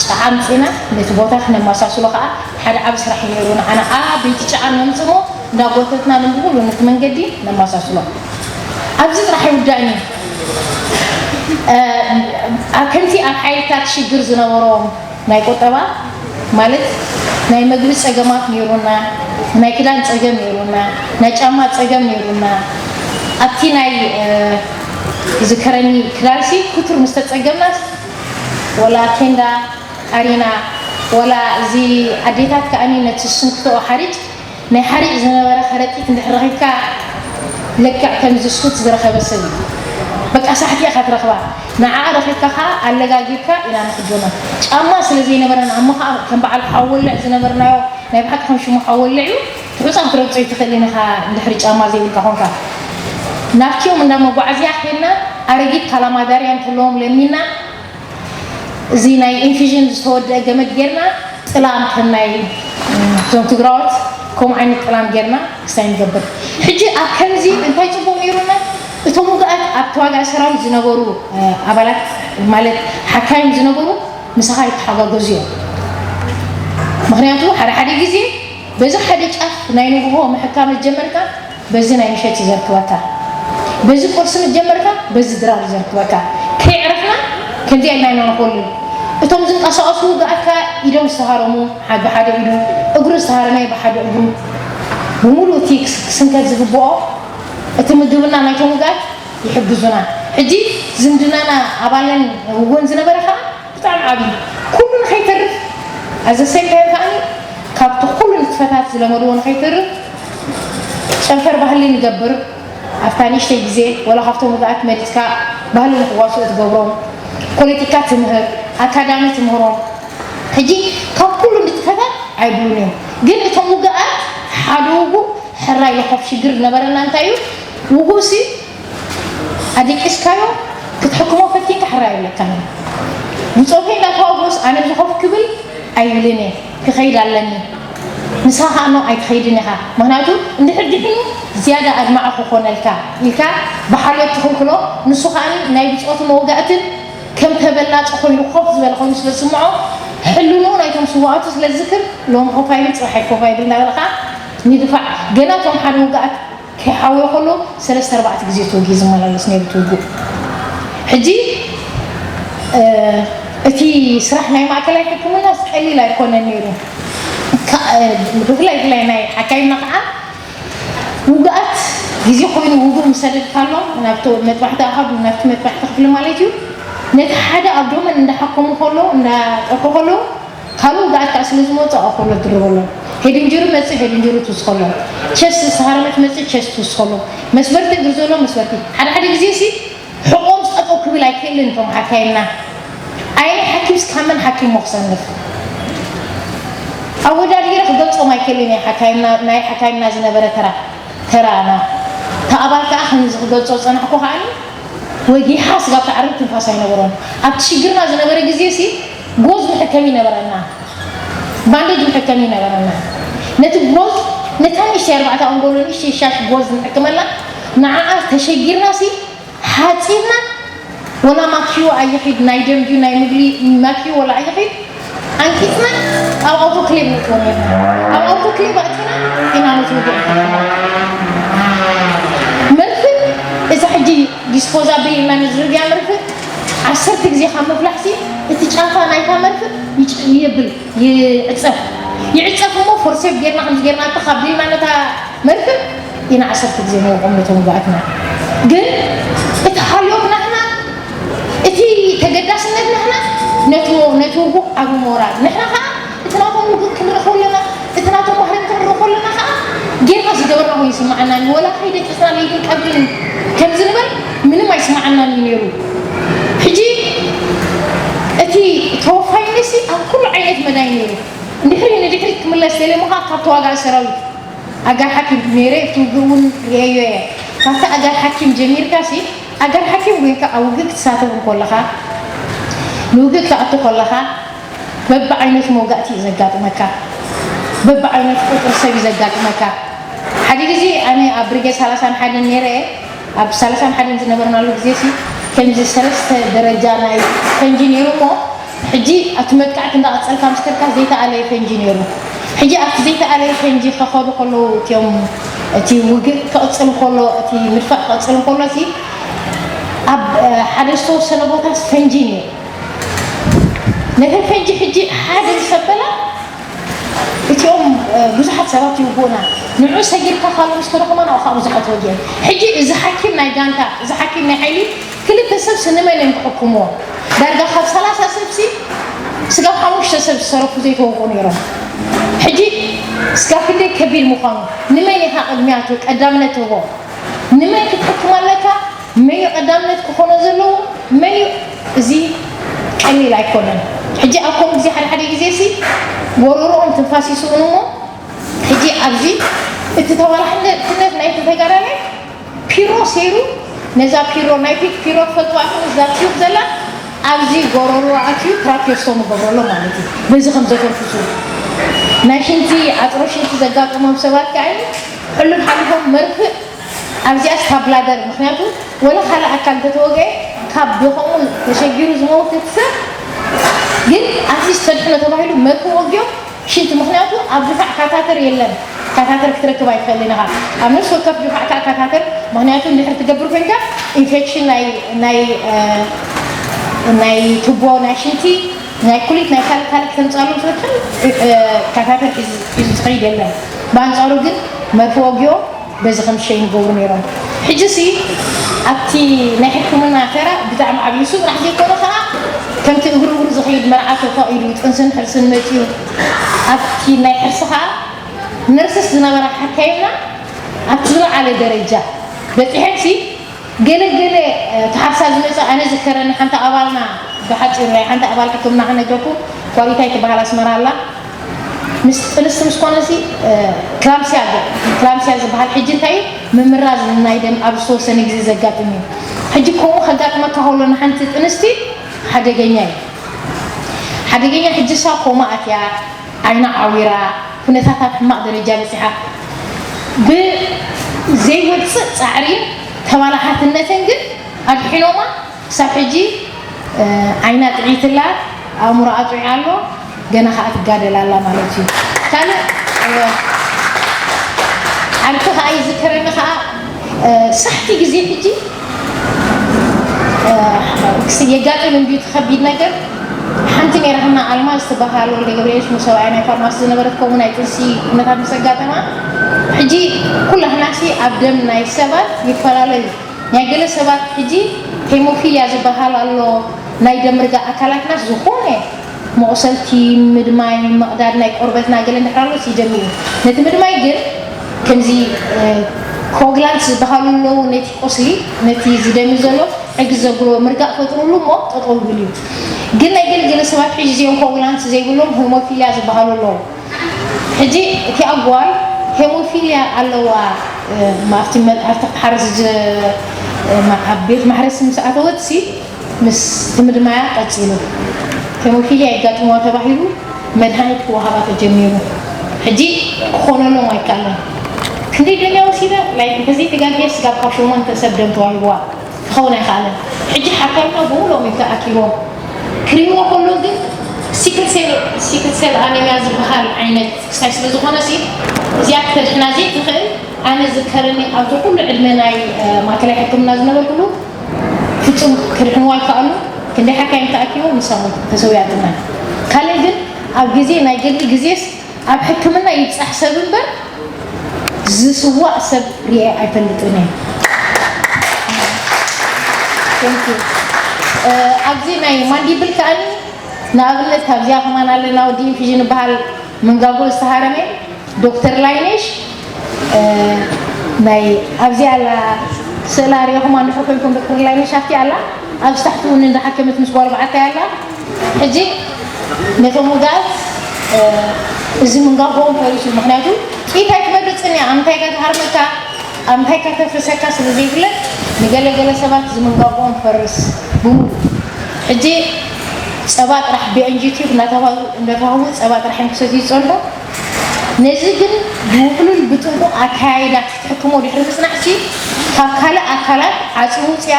ጨዓ ኣምፂና ነቲ ቦታ ክነመሳስሎ ከዓ ሓደ ዓብ ስራሕ እዩ ነይሩ ንዓና ዓበይቲ ጨዓ ነምፅሞ እንዳጎተትና ንምጉሉ ነቲ መንገዲ ነመሳስሎ ኣብዚ ጥራሕ ይውዳእን እዩ ከምቲ ኣብ ሓይልታት ሽግር ዝነበሮም ናይ ቁጠባ ማለት ናይ መግቢ ፀገማት ነይሩና ናይ ክዳን ፀገም ነይሩና ናይ ጫማ ፀገም ነይሩና ኣብቲ ናይ ዝከረኒ ክዳንሲ ኩቱር ምስ ተፀገምናስ ወላ ኬንዳ ኣሪና ወላ እዚ ኣዴታት ከኣኒ ነቲ ስንክትኦ ሓሪጭ ናይ ሓሪጭ ዝነበረ ከረጢት እንድሕር ረኺብካ ልክዕ ከምዚ ስኩት ዝረኸበ ሰብ እዩ በቃ ሳሕቲ ኢኻ ትረኽባ ንዓኣ ረኺብካ ከዓ ኣለጋጊብካ ኢና ንኽደኖ ጫማ ስለ ዘይነበረና እሞ ከዓ ከም በዓል ሓወልዕ ዝነበርናዮ ናይ ብሓቂ ከም ሽሙ ሓወልዕ እዩ ትሑፃ ክትረግፆ ይትኽእል ኢኻ እንድሕሪ ጫማ ዘይብልካ ኮንካ ናብትዮም እንዳ መጓዓዝያ ከድና ኣረጊት ካላማዳርያ እንተለዎም ለሚና እዚ ናይ ኢንፊዥን ዝተወደአ ገመድ ጌርና ጥላም ከም ናይ እዞም ትግራዎት ከምኡ ዓይነት ጥላም ጌርና ክስታይ ንገብር ሕጂ ኣብ ከምዚ እንታይ ፅቡቅ ነይሩና እቶም ውግኣት ኣብ ተዋጋኢ ሰራዊት ዝነበሩ ኣባላት ማለት ሓካይም ዝነበሩ ምሳኻ ይተሓጋገዙ እዮም። ምክንያቱ ሓደ ሓደ ግዜ በዚ ሓደ ጫፍ ናይ ንግሆ ምሕካም ዝጀመርካ በዚ ናይ ምሸት እዩ ዘርክበካ፣ በዚ ቁርሲ ምስ ጀመርካ በዚ ድራር እዩ ዘርክበካ። ከይዕረፍና ከምዚኣ ኢልና ኢና ንኮልል። እቶም ዝንቀሳቐሱ ውግኣት ከኣ ኢዶም ዝተሃረሙ ብሓደ ኢዱ፣ እግሩ ዝተሃረመ ብሓደ እግሩ፣ ብምሉእ እቲ ክስንከት ዝግብኦ እቲ ምግብና ናይቶም ውግኣት ይሕግዙና። ሕጂ ዝምድናና ኣባለን ውጎን ዝነበረ ከኣ ብጣዕሚ ዓብዩ ኩሉ ንኸይተርፍ ኣዘሰይካዮ ከኣ ካብቲ ኩሉ ንጥፈታት ዝለመድዎ ንኸይተርፍ ጨንፈር ባህሊ ንገብር። ኣብታ ንእሽተይ ግዜ ወላ ካብቶም ውግኣት መሪፅካ ባህሊ ንክዋስኡ ትገብሮም፣ ፖለቲካ ትምህር፣ ኣካዳሚ ትምህሮም። ሕጂ ካብ ኩሉ ንጥፈታት ኣይብሉን እዮም፣ ግን እቶም ውግኣት ሓደ ውጉእ ሕራይ ለኾፍ ሽግር ዝነበረና እንታይ እዩ? ውጉእ ሲ ኣደቂስካዮ ክትሕክሞ ፈቲንካ ሕራይ የብለካን እዩ። ብፆተይ እንዳተዋጎስ ኣነ ብዝኾፍ ክብል ኣይብልን እየ፣ ክኸይድ ኣለኒ። ንስኻ ከኣ ኖ ኣይትኸይድን ኢኻ፣ ምኽንያቱ እንድሕር ድሒኑ ዝያዳ ኣድማዒ ክኾነልካ ኢልካ ብሓልዮት ትኽልክሎ። ንሱ ከኣ ናይ ብፆቱ መወጋእትን ከም ተበላፂ ኮይኑ ኮፍ ዝበለ ኮይኑ ስለ ዝስምዖ ሕልንኡ ናይቶም ስዋኣቱ ስለ ዝዝክር ሎም ኮፍ ኣይብል ፅባሕ ኣይኮፍ ኣይብል እናበለ ከኣ ንድፋዕ ገና እቶም ሓደ ውግኣት ከይሓወየ ከሎ ሰለስተ ኣርባዕተ ግዜ ተወጊኡ ዝመላለስ ነይሩ እቲ ውግእ። ሕጂ እቲ ስራሕ ናይ ማእከላይ ሕክምና ቀሊል ኣይኮነን ነይሩ። ብፍላይ ብፍላይ ናይ ሓካይምና ከዓ ውግኣት ግዜ ኮይኑ ውግእ ምስ ሰደድካሎም ናብቲ መጥባሕቲ ኣሃዱ ናብቲ መጥባሕቲ ክፍሊ ማለት እዩ ነቲ ሓደ ኣብዶመን እንዳሓከሙ ከለዉ እንዳጠርሑ ከለዉ ካልእ ውግኣት ከዓ ስለ ዝመፁ ኣኮሎ ድርበሎም። ሄድንጀሩ መፅእ ሄድንጀሩ ትውስኸሎም። ቸስት ዝተሃረመት መፅእ ቸስት ትውስኸሎም። መስበርቲ እግሪ ዘሎ መስበርቲ ሓደ ሓደ ግዜ ሲ ሕቆም ጠጠው ክብል ኣይክእልን እቶም ሓካይምና። ኣይ ሓኪም ስካመን ሓኪም ሞ ክሰንፍ ኣወዳዲረ ክገልፆም ኣይክእልን እየ። ሓካይምና ናይ ሓካይምና ዝነበረ ተራ ተራና ተኣባል ከዓ ከምዚ ክገልፆ ዝፀናሕኩ ከዓኒ ወጊሓ ስጋብ ትዓርብ ትንፋስ ኣይነበሮን። ኣብቲ ሽግርና ዝነበረ ግዜ ሲ ጎዝ መሐከሚ ነበረና፣ ባንዴጅ መሐከሚ ነበረና። ነቲ ጎዝ ነታ ንእሽተይ ኣርባዕተ ኣንጎሎ ንእሽተይ ሻሽ ጎዝ ንሕክመላ ንዓኣ ተሸጊርና ሲ ሓፂብና ወላ ማኪዩ ኣይኺድ ናይ ደም ድዩ ናይ ምግሊ ማኪዩ ወላ ኣይኺድ ኣንቂፅና ኣብ ኣውቶክሌቭ ነእትዎ ነርና። ኣብ ኣውቶክሌቭ ኣእቲና ኢና ነቲ ውግእ ንሕክሞ። መርፍእ እዛ ሕጂ ዲስፖዛብል ኢልና ንዝርግያ መርፍእ ዓሰርተ ግዜ ካብ ምፍላሕሲ እቲ ጫፋ ናይታ መርፍእ ይየብል ይዕፀፍ ይዕፀፍ እሞ ፎርሴፕ ጌርና ከምዚ ጌርና እተ ካብ ዲልና ነታ መርፍእ ኢና ዓሰርተ ግዜ ነውቆም ነቶም ውግኣትና። ግን እቲ ሓልዮት ናህና እቲ ተገዳስነት ናህና ነቲ ነቲ ውጉእ ዓብ ሞራል ንሕና ከዓ እቲ ናቶም ውግእ ክንርኢ ከለና እቲ ናቶም ባህርን ክንርኢ ከለና ከዓ ጌርና ዝገበርና ኮይኑ ይስምዓና እዩ። ወላ ከይደቂስና ለይትን ቀትርን ከም ዝንበር ምንም ኣይስምዓናን እዩ ነይሩ። ሕጂ እቲ ተወፋይነት ሲ ኣብ ኩሉ ዓይነት መዳይ ነይሩ። እንድሕሪ ንድሕሪት ክምለስ ደልየ ምዃ ካብ ተዋጋኢ ሰራዊት ኣጋር ሓኪም ነይረ እቲ ውግእ እውን ርእየዮ እየ። ካብቲ ኣጋር ሓኪም ጀሚርካ ሲ ኣጋር ሓኪም ኮይንካ ኣብ ውግእ ክትሳተፍ እንከለኻ ንውግእ ክትኣቱ ከለኻ በብዓይነቱ መውጋእቲ እዩ ዘጋጥመካ። በብዓይነቱ ቁፅሪ ሰብ እዩ ዘጋጥመካ። ሓደ ግዜ ኣነ ኣብ ብርጌድ ሰላሳን ሓደን ነይረ እየ። ኣብ ሰላሳን ሓደን ዝነበርናሉ ግዜ ሲ ከምዚ ሰለስተ ደረጃ ናይ ፈንጂ ነይሩ እሞ ሕጂ ኣብቲ መጥቃዕቲ እንዳቐፀልካ ምስ ከድካ ዘይተኣለየ ፈንጂ ነይሩ። ሕጂ ኣብቲ ዘይተኣለየ ፈንጂ ከኸዱ ከለዉ እቲኦም እቲ ውግእ ክቕፅል ከሎ እቲ ምድፋእ ክቕፅል ከሎ ሲ ኣብ ሓደ ዝተወሰነ ቦታ ፈንጂ ነይሩ። ነተን ፈንጂ ሕጂ ሓደ ምስ ኣበላ እቲኦም ብዙሓት ሰባት ይውግኡና። ንዑ ሰጊርካ ካልኦ ምስ ከደ ከማን ኣብኡ ከዓ ብዙሓት ወጊኦም። ሕጂ እዚ ሓኪም ናይ ጋንታ፣ እዚ ሓኪም ናይ ሓይሊ ክልተ ሰብ ስንመን እዮም ክሕክምዎ። ዳርጋ ካብ ሰላሳ ሰብ ሲ ስጋብ ሓሙሽተ ሰብ ዝሰረፉ ዘይተወግኡ ነይሮም። ሕጂ ስጋብ ክንደይ ከቢድ ምዃኑ ንመን ኢኻ ቅድሚያ ቀዳምነት ትህቦ? ንመን ክትሕክም ኣለካ? መን እዩ ቀዳምነት ክኾኖ ዘለዎ? መን እዩ? እዚ ቀሊል ኣይኮነን። ሕጂ ኣብ ከምኡ ግዜ ሓደ ሓደ ግዜ ሲ ጎረሮኦም ትንፋስ ይስእኑ እሞ ሕጂ ኣብዚ እቲ ተባላሕነት ናይቲ ተጋዳላይ ፒሮ ሰይሩ ነዛ ፒሮ ናይ ፒክ ፒሮ ትፈልጥዋ ኢኹም እዛ ቲዩብ ዘላ ኣብዚ ጎረሮ ኣትዩ ትራኪዮስቶም ይገብረሎ ማለት እዩ። በዚ ከም ዘተንፍሱ ናይ ሽንቲ ኣጥሮ ሽንቲ ዘጋጠሞም ሰባት ከኣ ሕሉፍ ሓሊፎም መርፍእ ኣብዚኣ ስታብላደር፣ ምክንያቱ ወላ ካልእ ኣካል እንተተወግአ ካብ ብኸምኡ ተሸጊሩ ዝመውት ሰብ ግን ኣትሊስት ተድሕኖ ተባሂሉ መርፍእ ወጊኦም ሽንቲ፣ ምክንያቱ ኣብ ድፋዕ ካታተር የለን። ካታተር ክትረክብ ኣይትኽእልን ኢኻ ኣብ ነፍሲ ወከፍ ድፋዕ። ካታተር ምክንያቱ እንድሕር ትገብር ኮንካ ኢንፌክሽን ናይ ናይ ናይ ቱቦ ናይ ሽንቲ ናይ ኩሊት ናይ ካልእ ካልእ ክተምፃሎም ስለትኽእል ካታተር ሒዙ ዝኸይድ የለን። ብኣንፃሩ ግን መርፍእ ወጊኦም በዚ ከም ሸይን ይገብሩ ነይሮም። ሕጂ ሲ ኣብቲ ናይ ሕክምና ተራ ብጣዕሚ ዓብዩ እሱ ጥራሕ ዘይኮነ ከዓ ከምቲ እግሩ እግሩ ዝኸይድ መርዓ ተፈቒዱ ጥንስን ሕርስን መፅዩ ኣብቲ ናይ ሕርሲ ከዓ ነርስስ ዝነበራ ሓካይምና ኣብቲ ዝለዓለ ደረጃ በፂሐን ሲ ገለ ገለ ተሓርሳ ዝመፀ ኣነ ዝከረኒ ሓንቲ ኣባልና ብሓፂሩ ናይ ሓንቲ ኣባል ሕክምና ክነገርኩም ኳሊታይ ትበሃል ኣስመራ ኣላ ምስ ጥንስቲ ምስ ኮነሲ ክላምሲያ ክላምሲያ ዝበሃል ሕጂ እንታይ እዩ ምምራዝ ናይ ደም ኣብ ዝተወሰነ ግዜ ዘጋጥም እዩ። ሕጂ ከምኡ ከጋጥመካ ከሎ ንሓንቲ ጥንስቲ ሓደገኛ እዩ። ሓደገኛ ሕጂ ሳ ኮማ ኣትያ ዓይና ዓዊራ ኩነታታ ኣብ ሕማቕ ደረጃ በፂሓ ብዘይወፅእ ፃዕሪን ተባላሓትነትን ግን ኣድሒኖማ ክሳብ ሕጂ ዓይና ጥዒትላ ኣእምሮኣ ጥዑይ ኣሎ። ገና ከዓ ትጋደል ኣላ ማለት እዩ። ካልእ ዓርኪ ከዓ ይዝከረኒ ከዓ ሳሕቲ ግዜ ሕጂ የጋጥም እንድዩ እቲ ከቢድ ነገር። ሓንቲ ነይራትና ኣልማዝ ትበሃል ወልደ ገብርኤል ሽሙ ሰብኣያ ናይ ፋርማሲ ዝነበረት ከምኡ ናይ ጥንሲ ኩነታት ምስ ኣጋጠማ ሕጂ ኩላህናሲ ኣብ ደም ናይ ሰባት ይፈላለ እዩ። ናይ ገለ ሰባት ሕጂ ሄሞፊልያ ዝበሃል ኣሎ። ናይ ደም ርጋ ኣካላትና ዝኾነ መቑሰልቲ፣ ምድማይ፣ ምቕዳድ ናይ ቆርበትና ገለ እንድሕር ኣሎ ይደሚ እዩ። ነቲ ምድማይ ግን ከምዚ ኮግላንት ዝበሃሉ ኣለዉ። ነቲ ቁስሊ ነቲ ዝደሚ ዘሎ ዕግዝ ዘብሎ ምርጋእ ፈጥሩሉ እሞ ጠጠው ይብል እዩ። ግን ናይ ገለገለ ሰባት ሕጂ እዚኦም ኮግላንት ዘይብሎም ሄሞፊልያ ዝበሃሉ ኣለዉ። ሕጂ እቲኣ ጓል ሄሞፊልያ ኣለዋ ኣብቲ ክትሓርስ ኣብ ቤት ማሕረስ ምስ ኣተወትሲ ምስ ትምድማያ ቀፂሉ ሄሞፊልያ የጋጥምዋ ተባሂሉ መድሃኒት ክወሃባ ተጀሚሩ። ሕጂ ክኾነሎም ኣይከኣለን። ክንደይ ደልያ ወሲዳ ላይ እንተዘይተጋግየ ስጋብ ካብ ሸሞንተ ሰብ ደም ተዋሂብዋ ክኸውን ኣይከኣለን። ሕጂ ሓካይምና ብምሉኦም እዩ ተኣኪቦም ክርእይዎ ከሎ ግን ሲክል ሴል ኣኔሚያ ዝበሃል ዓይነት ክስታይ ስለ ዝኾነ ሲ እዚኣ ክተድሕና ዘይትኽእል ኣነ ዝከረኒ ኣብቲ ኩሉ ዕድመ ናይ ማእከላይ ሕክምና ዝነበርኩሉ ፍጹም ክድሕንዋ ኣይከኣሉ። ክንደይ ሓካይም ተኣኪቦም ንሳ እውን ተሰዊኣትና። ካልእ ግን ኣብ ግዜ ናይ ገድሊ ግዜስ ኣብ ሕክምና ይብጻሕ ሰብ እምበር ዝስዋእ ሰብ ሪኤ ኣይፈልጥን እየ። ኣብዚ ናይ ማንዲብል ከኣኒ ንኣብነት ኣብዚኣ ከማን ኣለና ወዲ ኢንፊዥን ይበሃል መንጋጎ ዝተሃረመ ዶክተር ላይነሽ ናይ ኣብዚኣ ኣላ ስእላ ሪኢኹማ እንድሕር ኮይንኩም ዶክተር ላይነሽ ኣብቲ ኣላ ኣብዚ ታሕቲ እውን እንዳሓከመት ምስ ጓል በዓታይ ኣላ ሕጂ ነቶም ውጋት እዚ ምንጋጎኦም ፈሪሱ ምክንያቱ ጥይት ኣይትመርፅን እያ ኣብ ምንታይ እያ ትሃርመካ ኣብ ምንታይ እያ ተፍርሰካ ስለ ዘይፍለጥ ንገለገለ ሰባት እዚ ምንጋጎኦም ፈርስ ብምሉ ሕጂ ፀባ ጥራሕ ብኤንጂ ቲዩብ እንዳተዋህቡ ፀባ ጥራሕ እዮም ክሰትዩ ዝፀንሑ ነዚ ግን ብውሕሉል ብጥንቁቕ ኣካያይዳ ክትሕክሞ ድሕሪ ምፅናሕሲ ካብ ካልእ ኣካላት ዓፅሚ ውፅኣ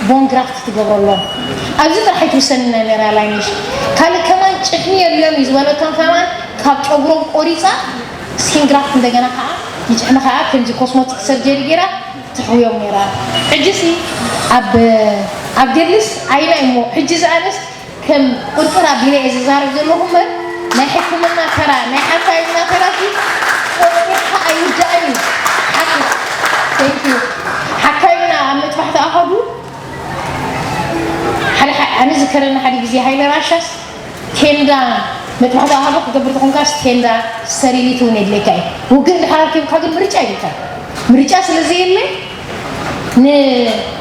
ቦን ግራፍት ትገብረሎም ኣብዚ ጥራሕ ኣይትውሰንና ነራ ላይነሽ ካልእ ከማን ጭሕሚ የድልዮም እዩ ዝበለቶም ከማን ካብ ጨጉሮም ቆሪፃ ስኪን ግራፍት እንደገና ከዓ ንጭሕሚ ከዓ ከምዚ ኮስሞቲክ ሰርጀሪ ገይራ ትሕውዮም ነይራ ሕጂ ሲ ኣብ ኣብ ገድልስ ዓይና እሞ ሕጂ ዝኣነስ ከም ቁርጥር ኣቢለ እየ ዝዛረብ ዘለኹ እምበር ናይ ሕክምና ተራ ናይ ሓካይምና ተራ ሲ ቆርጥርካ ኣይውዳእን እዩ ሓካይምና ኣብ መጥባሕቲ ኣኸዱ ሓደ ኣነ ዝከረኒ ሓደ ግዜ ሃይለ ራሻስ ቴንዳ መጥባሕቲ ኣኸዱ ክገብር ተኾንካስ ቴንዳ ስተሪሊቲ እውን የድልየካ እዩ ውግእ እንድሕር ኣርኪብካ ግን ምርጫ የብልካ ምርጫ ስለ ዘየለ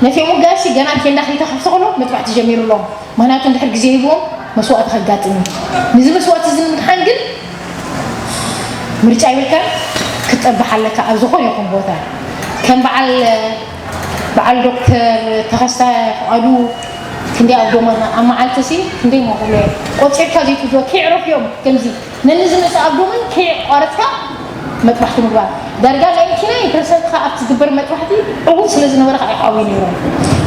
ነቶም ውጋሲ ገና ቴንዳ ከይተኸፍተ ከሎ መጥባሕቲ ጀሚሩ ኣለዎ ምኽንያቱ እንድሕር ግዜ ሂብዎም መስዋእቲ ከጋጥም እዩ። ነዚ መስዋእቲ እዚ ንምድሓን ግን ምርጫ ይብልካን ክትጠብሕ ኣለካ ኣብ ዝኾነ ይኹን ቦታ ከም በዓል በዓል ዶክተር ተኸስተ ፍቓዱ ክንደይ ኣብ ዶመና ኣብ መዓልቲ ሲ ክንደይ ሞ ክብሎ ቆፂርካ ዘይትዶ ከይዕረፍ እዮም ከምዚ ነንዚ መፅእ ኣብ ዶመን ከይቋረፅካ መጥባሕቲ ምግባር ዳርጋ ናይንቲ ናይን ፐርሰንት ከኣ ኣብቲ ዝግበር መጥባሕቲ ዕዉት ስለ ዝነበረ ከኣ ይሓውዩ ነይሮም።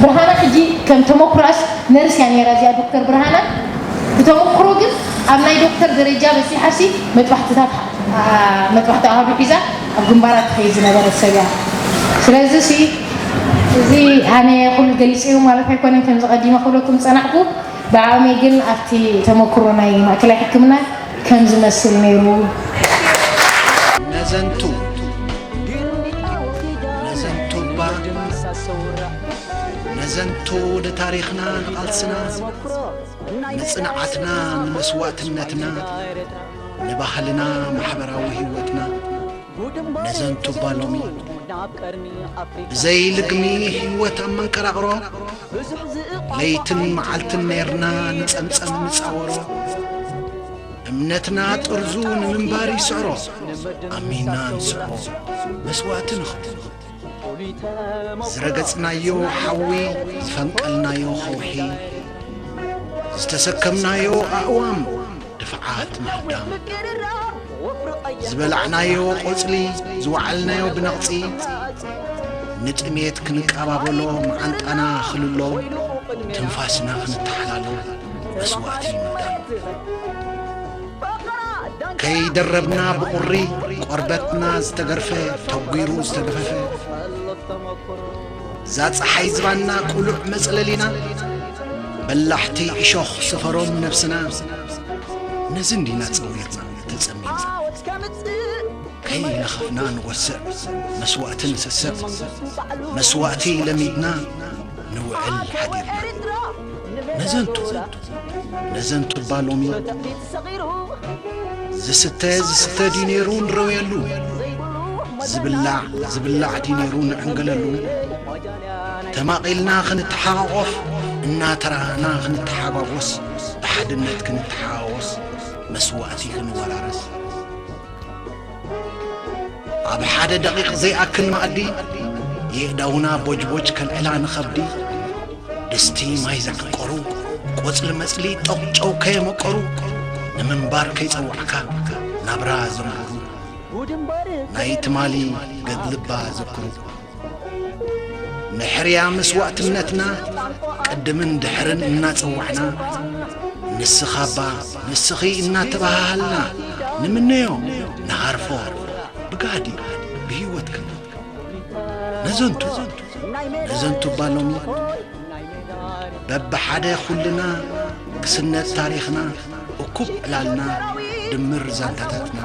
ብርሃና ሕጂ ከም ተመኩራስ ነርስ እያ ነይራ እዚኣ ዶክተር ብርሃና። ብተመኩሮ ግን ኣብ ናይ ዶክተር ደረጃ በጺሓሲ መጥባሕትታት መጥባሕቲ ኣሃዱ ሒዛ ኣብ ግንባራት ትኸይድ ዝነበረት ሰብ እያ። ስለዚ ሲ እዚ ኣነ ኩሉ ገሊጸዮ ማለት ኣይኮነን፣ ከምዚ ቀዲመ ክብለኩም ዝጸናሕኩ ብዓቕመይ ግን ኣብቲ ተመኩሮ ናይ ማእከላይ ሕክምና ከም ዝመስል ነይሩ። ነዘንቱ ነዘንቱ እባ ነዘንቱ ንታሪኽና ንቓልስና ንጽንዓትና ንመስዋእትነትና ንባህልና ማሕበራዊ ህይወትና ነዘንቱ እባ ሎሚ ብዘይ ልግሚ ህይወት ኣብ መንቀራቕሮ ለይትን መዓልትን ነይርና ንጸምጸም ንጻወሮ እምነትና ጥርዙ ንምንባር ይስዕሮ ኣሚና ንስዕሮ መስዋእቲ ንኽፍል ዝረገጽናዮ ሓዊ ዝፈንቀልናዮ ኸውሒ ዝተሰከምናዮ ኣእዋም ድፍዓት ምህዳም ዝበላዕናዮ ቆጽሊ ዝወዓልናዮ ብነቕጺ ንጥሜት ክንቀባበሎ መዓንጣና ክልሎ ትንፋስና ክንተሓላሎ መስዋእቲ ምዳሎ ከይደረብና ብቑሪ ቆርበትና ዝተገርፈ ተጒሩ ዝተገፈፈ እዛ ፀሓይ ዝባና ቅሉዕ መፅለሊና በላሕቲ እሾኽ ሰፈሮም ነብስና ነዚ እንዲና ፀዊርና ተፀሚምና ከይነኸፍና ንወስዕ መስዋእቲ ንሰስዕ መስዋእቲ ለሚድና ንውዕል ሓዲርና ነዘንቱ ነዘንቱ እባ ሎሚ ዝስተ ዝስተ ድዩ ነይሩ ንረውየሉ ዝብላዕ ዝብላዕ ድዩ ነይሩ ንዕንገለሉ ተማቒልና ክንተሓቋቖፍ እናተራእና ክንተሓጓጎስ ብሓድነት ክንተሓዋወስ መስዋእቲ ክንወራረስ ኣብ ሓደ ደቒቕ ዘይኣክል መኣዲ የእዳውና ቦጅቦጅ ከልዕላ ንኸብዲ ድስቲ ማይ ዘዕንቀሩ ቆጽሊ መጽሊ ጠቑጨው ከየመቀሩ ንምንባር ከይጸዋዕካ ናብራ ዘምህሩ ናይ ትማሊ ገድልባ ዘክሩ ንሕርያ መስዋእትነትና ቅድምን ድሕርን እናጸዋዕና ንስኻባ ንስኺ እናተባሃሃልና ንምነዮ ንሃርፎ ብጋህዲ ብህይወት ክንብል ነዘንቱ ነዘንቱ እባ ሎሚ በብሓደ ኩልና ክስነድ ታሪኽና እኩብ ዕላልና ድምር ዛንታታትና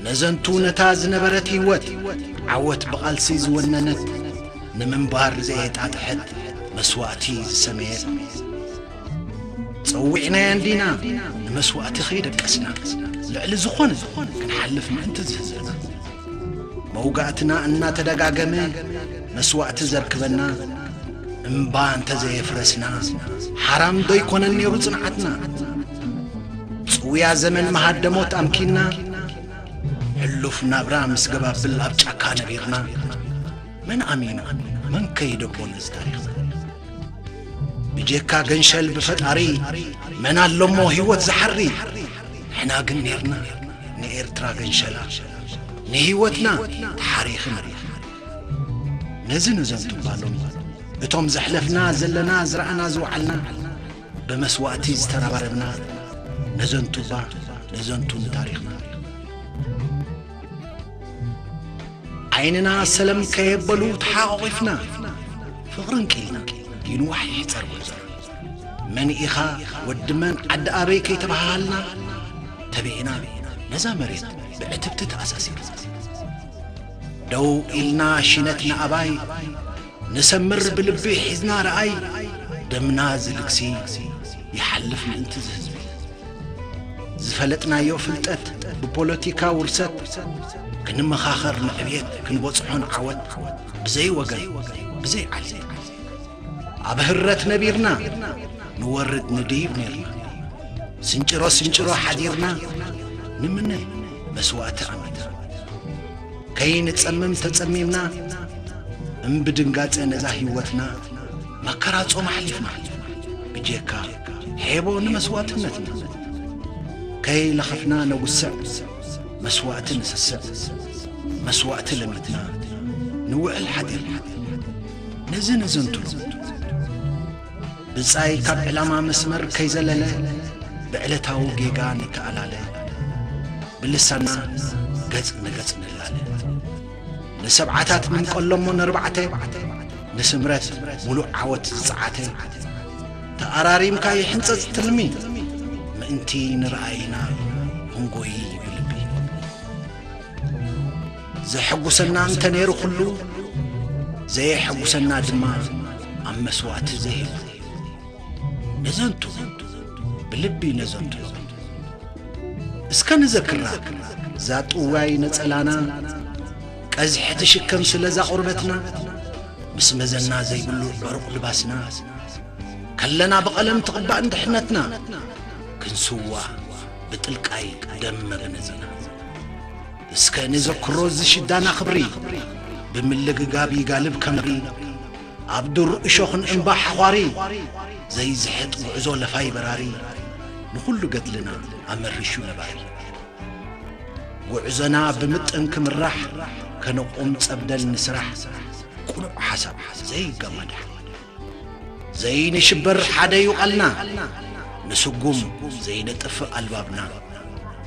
ነዘንቱ ነታ ዝነበረት ህይወት ዓወት ብቓልሲ ዝወነነት ንምንባር ዘየጣጥሐት መስዋእቲ ዝሰመየት ጸዊዕናያ እንዲና ንመስዋእቲ ከይደቀስና ልዕሊ ዝኾነ ክንሓልፍ ምእንቲ ዝህዝብና መውጋእትና እናተደጋገመ መስዋእቲ ዘርክበና እምባ እንተዘየፍረስና ሓራም ዶ ይኮነን ነይሩ ጽንዓትና ጽውያ ዘመን መሃደሞት ኣምኪና ሕሉፍ ናብራ ምስ ገባብል ኣብ ጫካ ነቢርና መን ኣሚኑ መን ከይደቦ ነዚ ታሪኽና ብጀካ ገንሸል ብፈጣሪ መን ኣለሞ ህይወት ዝሓሪ ንሕና ግን ኔርና ንኤርትራ ገንሸላ ንህይወትና ተሓሪኽና ነዚ ንዘንቱ እባ ሎሚ እቶም ዘሕለፍና ዘለና ዝረኣና ዝወዓልና ብመስዋእቲ ዝተረባረብና ነዘንቱ እባ ነዘንቱ ንታሪኽና ዓይንና ሰለም ከየበሉ ተሓቋቒፍና ፍቕርን ቂልና ይንዋሕ ይሕጸር ጉዕዞና መን ኢኻ ወዲ መን ዓዲ ኣበይ ከይተበሃሃልና ተቢዕና ነዛ መሬት ብዕትብቲ ተኣሳሲርና ደው ኢልና ሽነት ንኣባይ ንሰምር ብልቢ ሒዝና ረኣይ ደምና ዝልግሲ ይሓልፍ ምእንቲ ዝህዝቢ ዝፈለጥናዮ ፍልጠት ብፖለቲካ ውርሰት ክንመኻኸር ንዕብየት ክንበጽሖ ንዓወት ብዘይ ወገን ብዘይ ዓሌት ኣብ ህረት ነቢርና ንወርድ ንድይብ ኔርና ስንጭሮ ስንጭሮ ሓዲርና ንምነ መስዋእቲ ኣሚና ከይንጸምም ተጸሚምና እምብድንጋጸ ነዛ ህይወትና መከራ ጾም ኣሕሊፍና ብጀካ ሄቦ ንመስዋእትነትና ከይለኸፍና ነጉስዕ መስዋእቲ ንስስዕ፣ መስዋእቲ ለሚትና፣ ንውዕል ሓጢር፣ ነዚ ነዘንትሎ። ብጻይ ካብ ዕላማ መስመር ከይዘለለ፣ ብዕለታዊ ጌጋ ንተኣላለ፣ ብልሳና ገጽ ንገጽ ንላለ። ንሰብዓታት ንምቀሎሞ ነርባዕተ፣ ንስምረት ሙሉእ ዓወት ዝጸዓተ፣ ተኣራሪምካ ይሕንጸጽ ትልሚ፣ ምእንቲ ንረኣይና ክንጎይ ብልቢ። ዘሐጉሰና እንተ ነይሩ ኩሉ፣ ዘየሐጉሰና ድማ ኣብ መስዋእቲ ዘይህሉ። ነዘንቱ፣ ብልቢ ነዘንቱ። እስከ ንዘክራ፣ እዛ ጥዋይ ነጸላና፣ ቀዝሒ ትሽከም ስለዛ ቁርበትና፣ ምስ መዘና ዘይብሉ ዕሩቕ ልባስና፣ ከለና ብቐለም ትቕባእ እንድሕነትና፣ ክንስዋ ብጥልቃይ ደም መበነዚና። እስከ ንዘክሮ ዝሽዳና ክብሪ፣ ብምልግጋብ ይጋልብ ከምሪ፣ ኣብ ዱር እሾኽን እምባ ሓዃሪ፣ ዘይዝሕጥ ጉዕዞ ለፋይ በራሪ፣ ንኹሉ ገድልና ኣመሪሹ ነባሪ። ጉዕዞና ብምጥን ክምራሕ፣ ከነቑም ጸብደል ንስራሕ፣ ቅኑዕ ሓሳብ ዘይገማዳሕ። ዘይንሽበር ሓደ እዩ ቃልና፣ ንስጉም ዘይነጥፍ ኣልባብና፣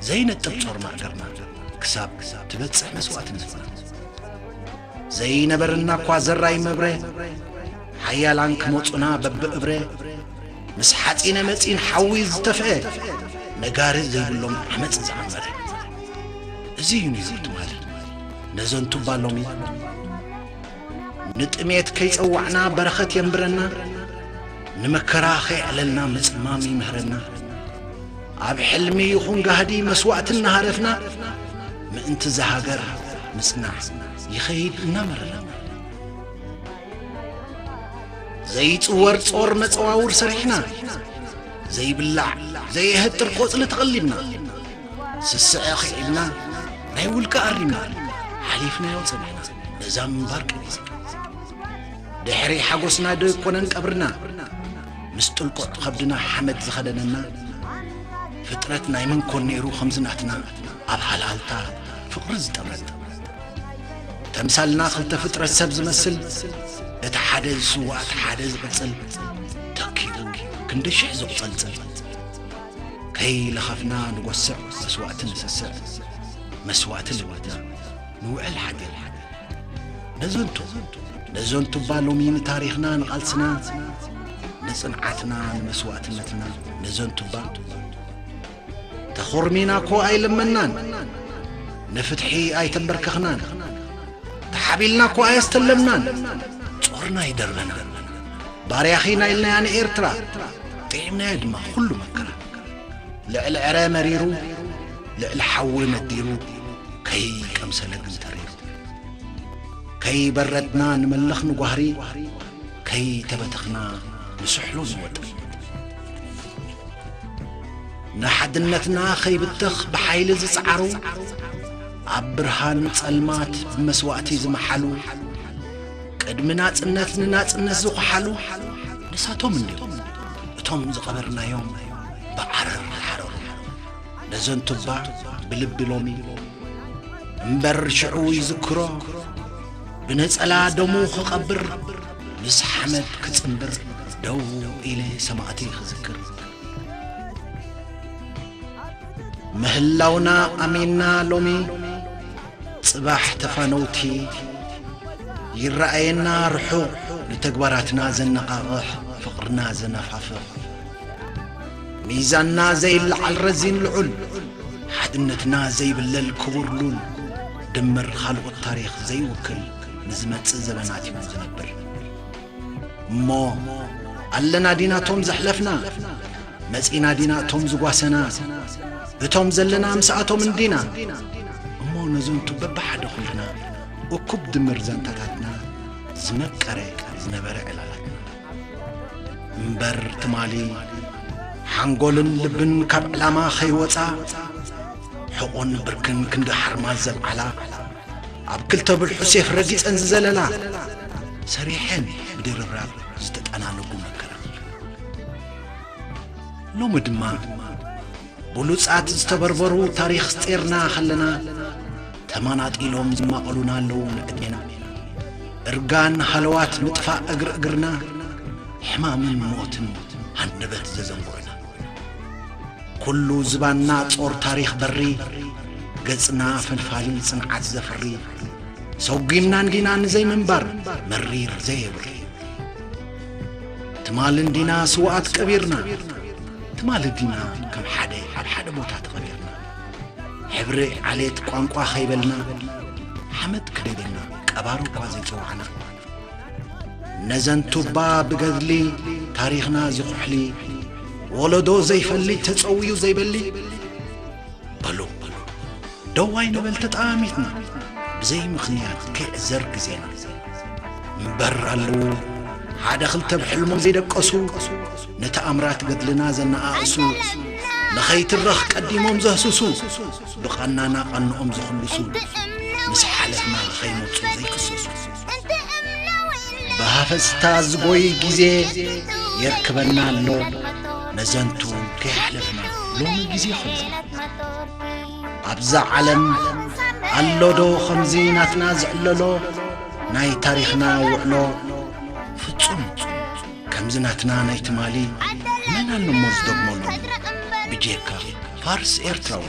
ዘይነጥፍ ጾር ማእገርና፣ ክሳብ ትበጽሕ መስዋእትነትና። ዘይነበረና እኳ ዘራይ መብረ፣ ሓያላን ክመጹና በብእብረ፣ ምስ ሓጺነ መጺን ሓዊ ዝተፍአ፣ ነጋሪ ዘይብሎም ዓመጽ ዝዓመረ። እዚ እዩ ነዚ ትማሊ፣ ነዘንቱ እባ ሎሚ። ንጥሜት ከይጸዋዕና በረኸት የንብረና፣ ንመከራ ከይዕለልና ምጽማም ይምህረና። ኣብ ሕልሚ ይኹን ጋህዲ መስዋእቲ እናሃረፍና፣ ምእንቲ እዛ ሃገር ምጽናሕ ይኸይድ እናመረረና። ዘይጽወር ጾር መጸዋውር ሰሪሕና፣ ዘይብላዕ ዘየህጥር ቆጽሊ ተቐሊብና፣ ስስዐ ኽዒብና፣ ናይ ውልቀ ኣሪምና፣ ሓሊፍናዮ ጸኒሕና፣ ነዛ ምንባር ቀኒስና። ድሕሪ ሓጎስና ዶ ኣይኮነን ቀብርና፣ ምስ ጥልቁዕ ኸብድና ሓመድ ዝኸደነና፣ ፍጥረት ናይ መን ኮን ነይሩ ኸምዚ ናትና፣ ኣብ ሃልሃልታ ፍቕሪ ዝጠምረና። ተምሳልና ኽልተ ፍጥረት ሰብ ዝመስል፣ እቲ ሓደ ዝስዋእ፣ እቲ ሓደ ዝቕጽል፣ ተኪኡ ክንዲ ሽሕ ዘቑጸልጽል። ከይለኸፍና ንጎስዕ፣ መስዋእቲ ንስስዕ፣ መስዋእቲ ልዋትና ንውዕል ሓጢር። ነዘንቱ፣ ነዘንቱ እባ ሎሚ ንታሪኽና፣ ንቓልስና፣ ንጽንዓትና፣ ንመስዋእትነትና፣ ነዘንቱ እባ ተኾርሚና እኮ ኣይለመናን፣ ንፍትሒ ኣይተንበርከኽናን፣ ተሓቢልና እኮ ኣየስተለምናን፣ ጾርና ኣይደርበናን። ባርያኺ ናይልናያ ንኤርትራ፣ ጥዒምናዮ ድማ ኩሉ መከራ። ልዕሊ ዕረ መሪሩ፣ ልዕሊ ሓዊ ነዲሩ፣ ከይቀምሰለ ግን ተሪሩ። ከይበረድና ንመልኽ ንጓህሪ፣ ከይተበተኽና ንስሕሎ ንወጥሪ። ንሓድነትና ኸይብተኽ ብሓይሊ ዝጸዓሩ፣ ኣብ ብርሃን ጸልማት ብመስዋእቲ ዝመሓሉ፣ ቅድሚ ናጽነት ንናጽነት ዝኹሓሉ፣ ንሳቶም እንድዮም እቶም ዝቐበርናዮም ብዓረር ዝሓረሩ። ነዘንቱ እባ ብልቢ ሎሚ እምበር ሽዑ ይዝክሮ፣ ብነጸላ ደሙ ክቐብር፣ ምስ ሓመድ ክጽንብር፣ ደው ኢለ ሰማእቲ ክዝክር። ምህላውና ኣሚንና ሎሚ፣ ጽባሕ ተፋነውቲ ይረኣየና ርሑቕ፣ ንተግባራትና ዘነቓቕሕ፣ ፍቕርና ዘነፋፍቕ። ሚዛንና ዘይለዓል ረዚን ልዑል፣ ሓድነትና ዘይብለል ክቡር ሉል፣ ድምር ካልኦት ታሪኽ ዘይውክል፣ ንዝመጽእ ዘበናት እዩ ዝነብር። እሞ ኣለና ዲና እቶም ዘሕለፍና፣ መጺና ዲና እቶም ዝጓሰና፣ እቶም ዘለና ምስኣቶም እንዲና። እሞ ነዘንቱ በብሓደ ኩልና፣ እኩብ ድምር ዛንታታትና፣ ዝመቀረ ዝነበረ ዕላላትና። እምበር ትማሊ ሓንጎልን ልብን ካብ ዕላማ ኸይወጻ፣ ሕቖን ብርክን ክንዲ ሓርማዝ ዘብዓላ፣ ኣብ ክልተ ብልሑ ሴፍ ረጊጸን ዝዘለላ፣ ሰሪሐን ብድርብራብ ዝተጠናነጉ መከራ። ሎሚ ድማ ብሉጻት ዝተበርበሩ ታሪኽ ስጢርና ከለና፣ ተማናጢሎም ዝማቐሉና ኣለዉ ንዕድሜና። እርጋን ሃለዋት ምጥፋእ እግሪ እግርና፣ ሕማምን ሞትን ሃንደበት ዘዘንጉዕና። ኩሉ ዝባንና ጾር ታሪኽ በሪ፣ ገጽና ፈልፋሊ ጽንዓት ዘፍሪ። ሰጒምና እንዲና ንዘይምንባር መሪር ዘየብሪ። ትማል እንዲና ስውኣት ቀቢርና፣ ትማል እንዲና ከም ሓደ ኣብ ሓደ ቦታ ተቐቢርና። ሕብሪ ዓሌት ቋንቋ ከይበልና፣ ሓመድ ክደይበልና ቀባሮ እኳ ዘይጸዋዕና። ነዘን ቱባ ብገድሊ ታሪኽና ዝኹሕሊ፣ ወለዶ ዘይፈሊ ተጸውዩ ዘይበሊ። በሉ ደው ኣይንበል ተጠማሚትና፣ ብዘይ ምኽንያት ከይዕዘር ግዜና። እምበር ኣለዉ ሓደ ክልተ ብሕልሞም ዘይደቀሱ፣ ነቲ ኣምራት ገድልና ዘነኣእሱ፣ ንኸይትረኽ ቀዲሞም ዘህስሱ፣ ብቐናና ቐንኦም ዝኽልሱ፣ ምስ ሓለፍና ከይመጹ ዘይክሰሱ። ብሃፈስታ ዝጎይ ግዜ የርክበና ኣሎ፣ ነዘንቱ ከይሓለፍና ሎሚ ግዜ ኸሎ። ኣብዛ ዓለም ኣሎዶ ኸምዚ ናትና ዝዕለሎ ናይ ታሪኽና ውዕሎ? ፍጹም ከምዚ ናትና ናይ ትማሊ መን ኣሎ እሞ ዝደግመሉ? ብጀካ ፋርስ ኤርትራዊ።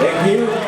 Thank you.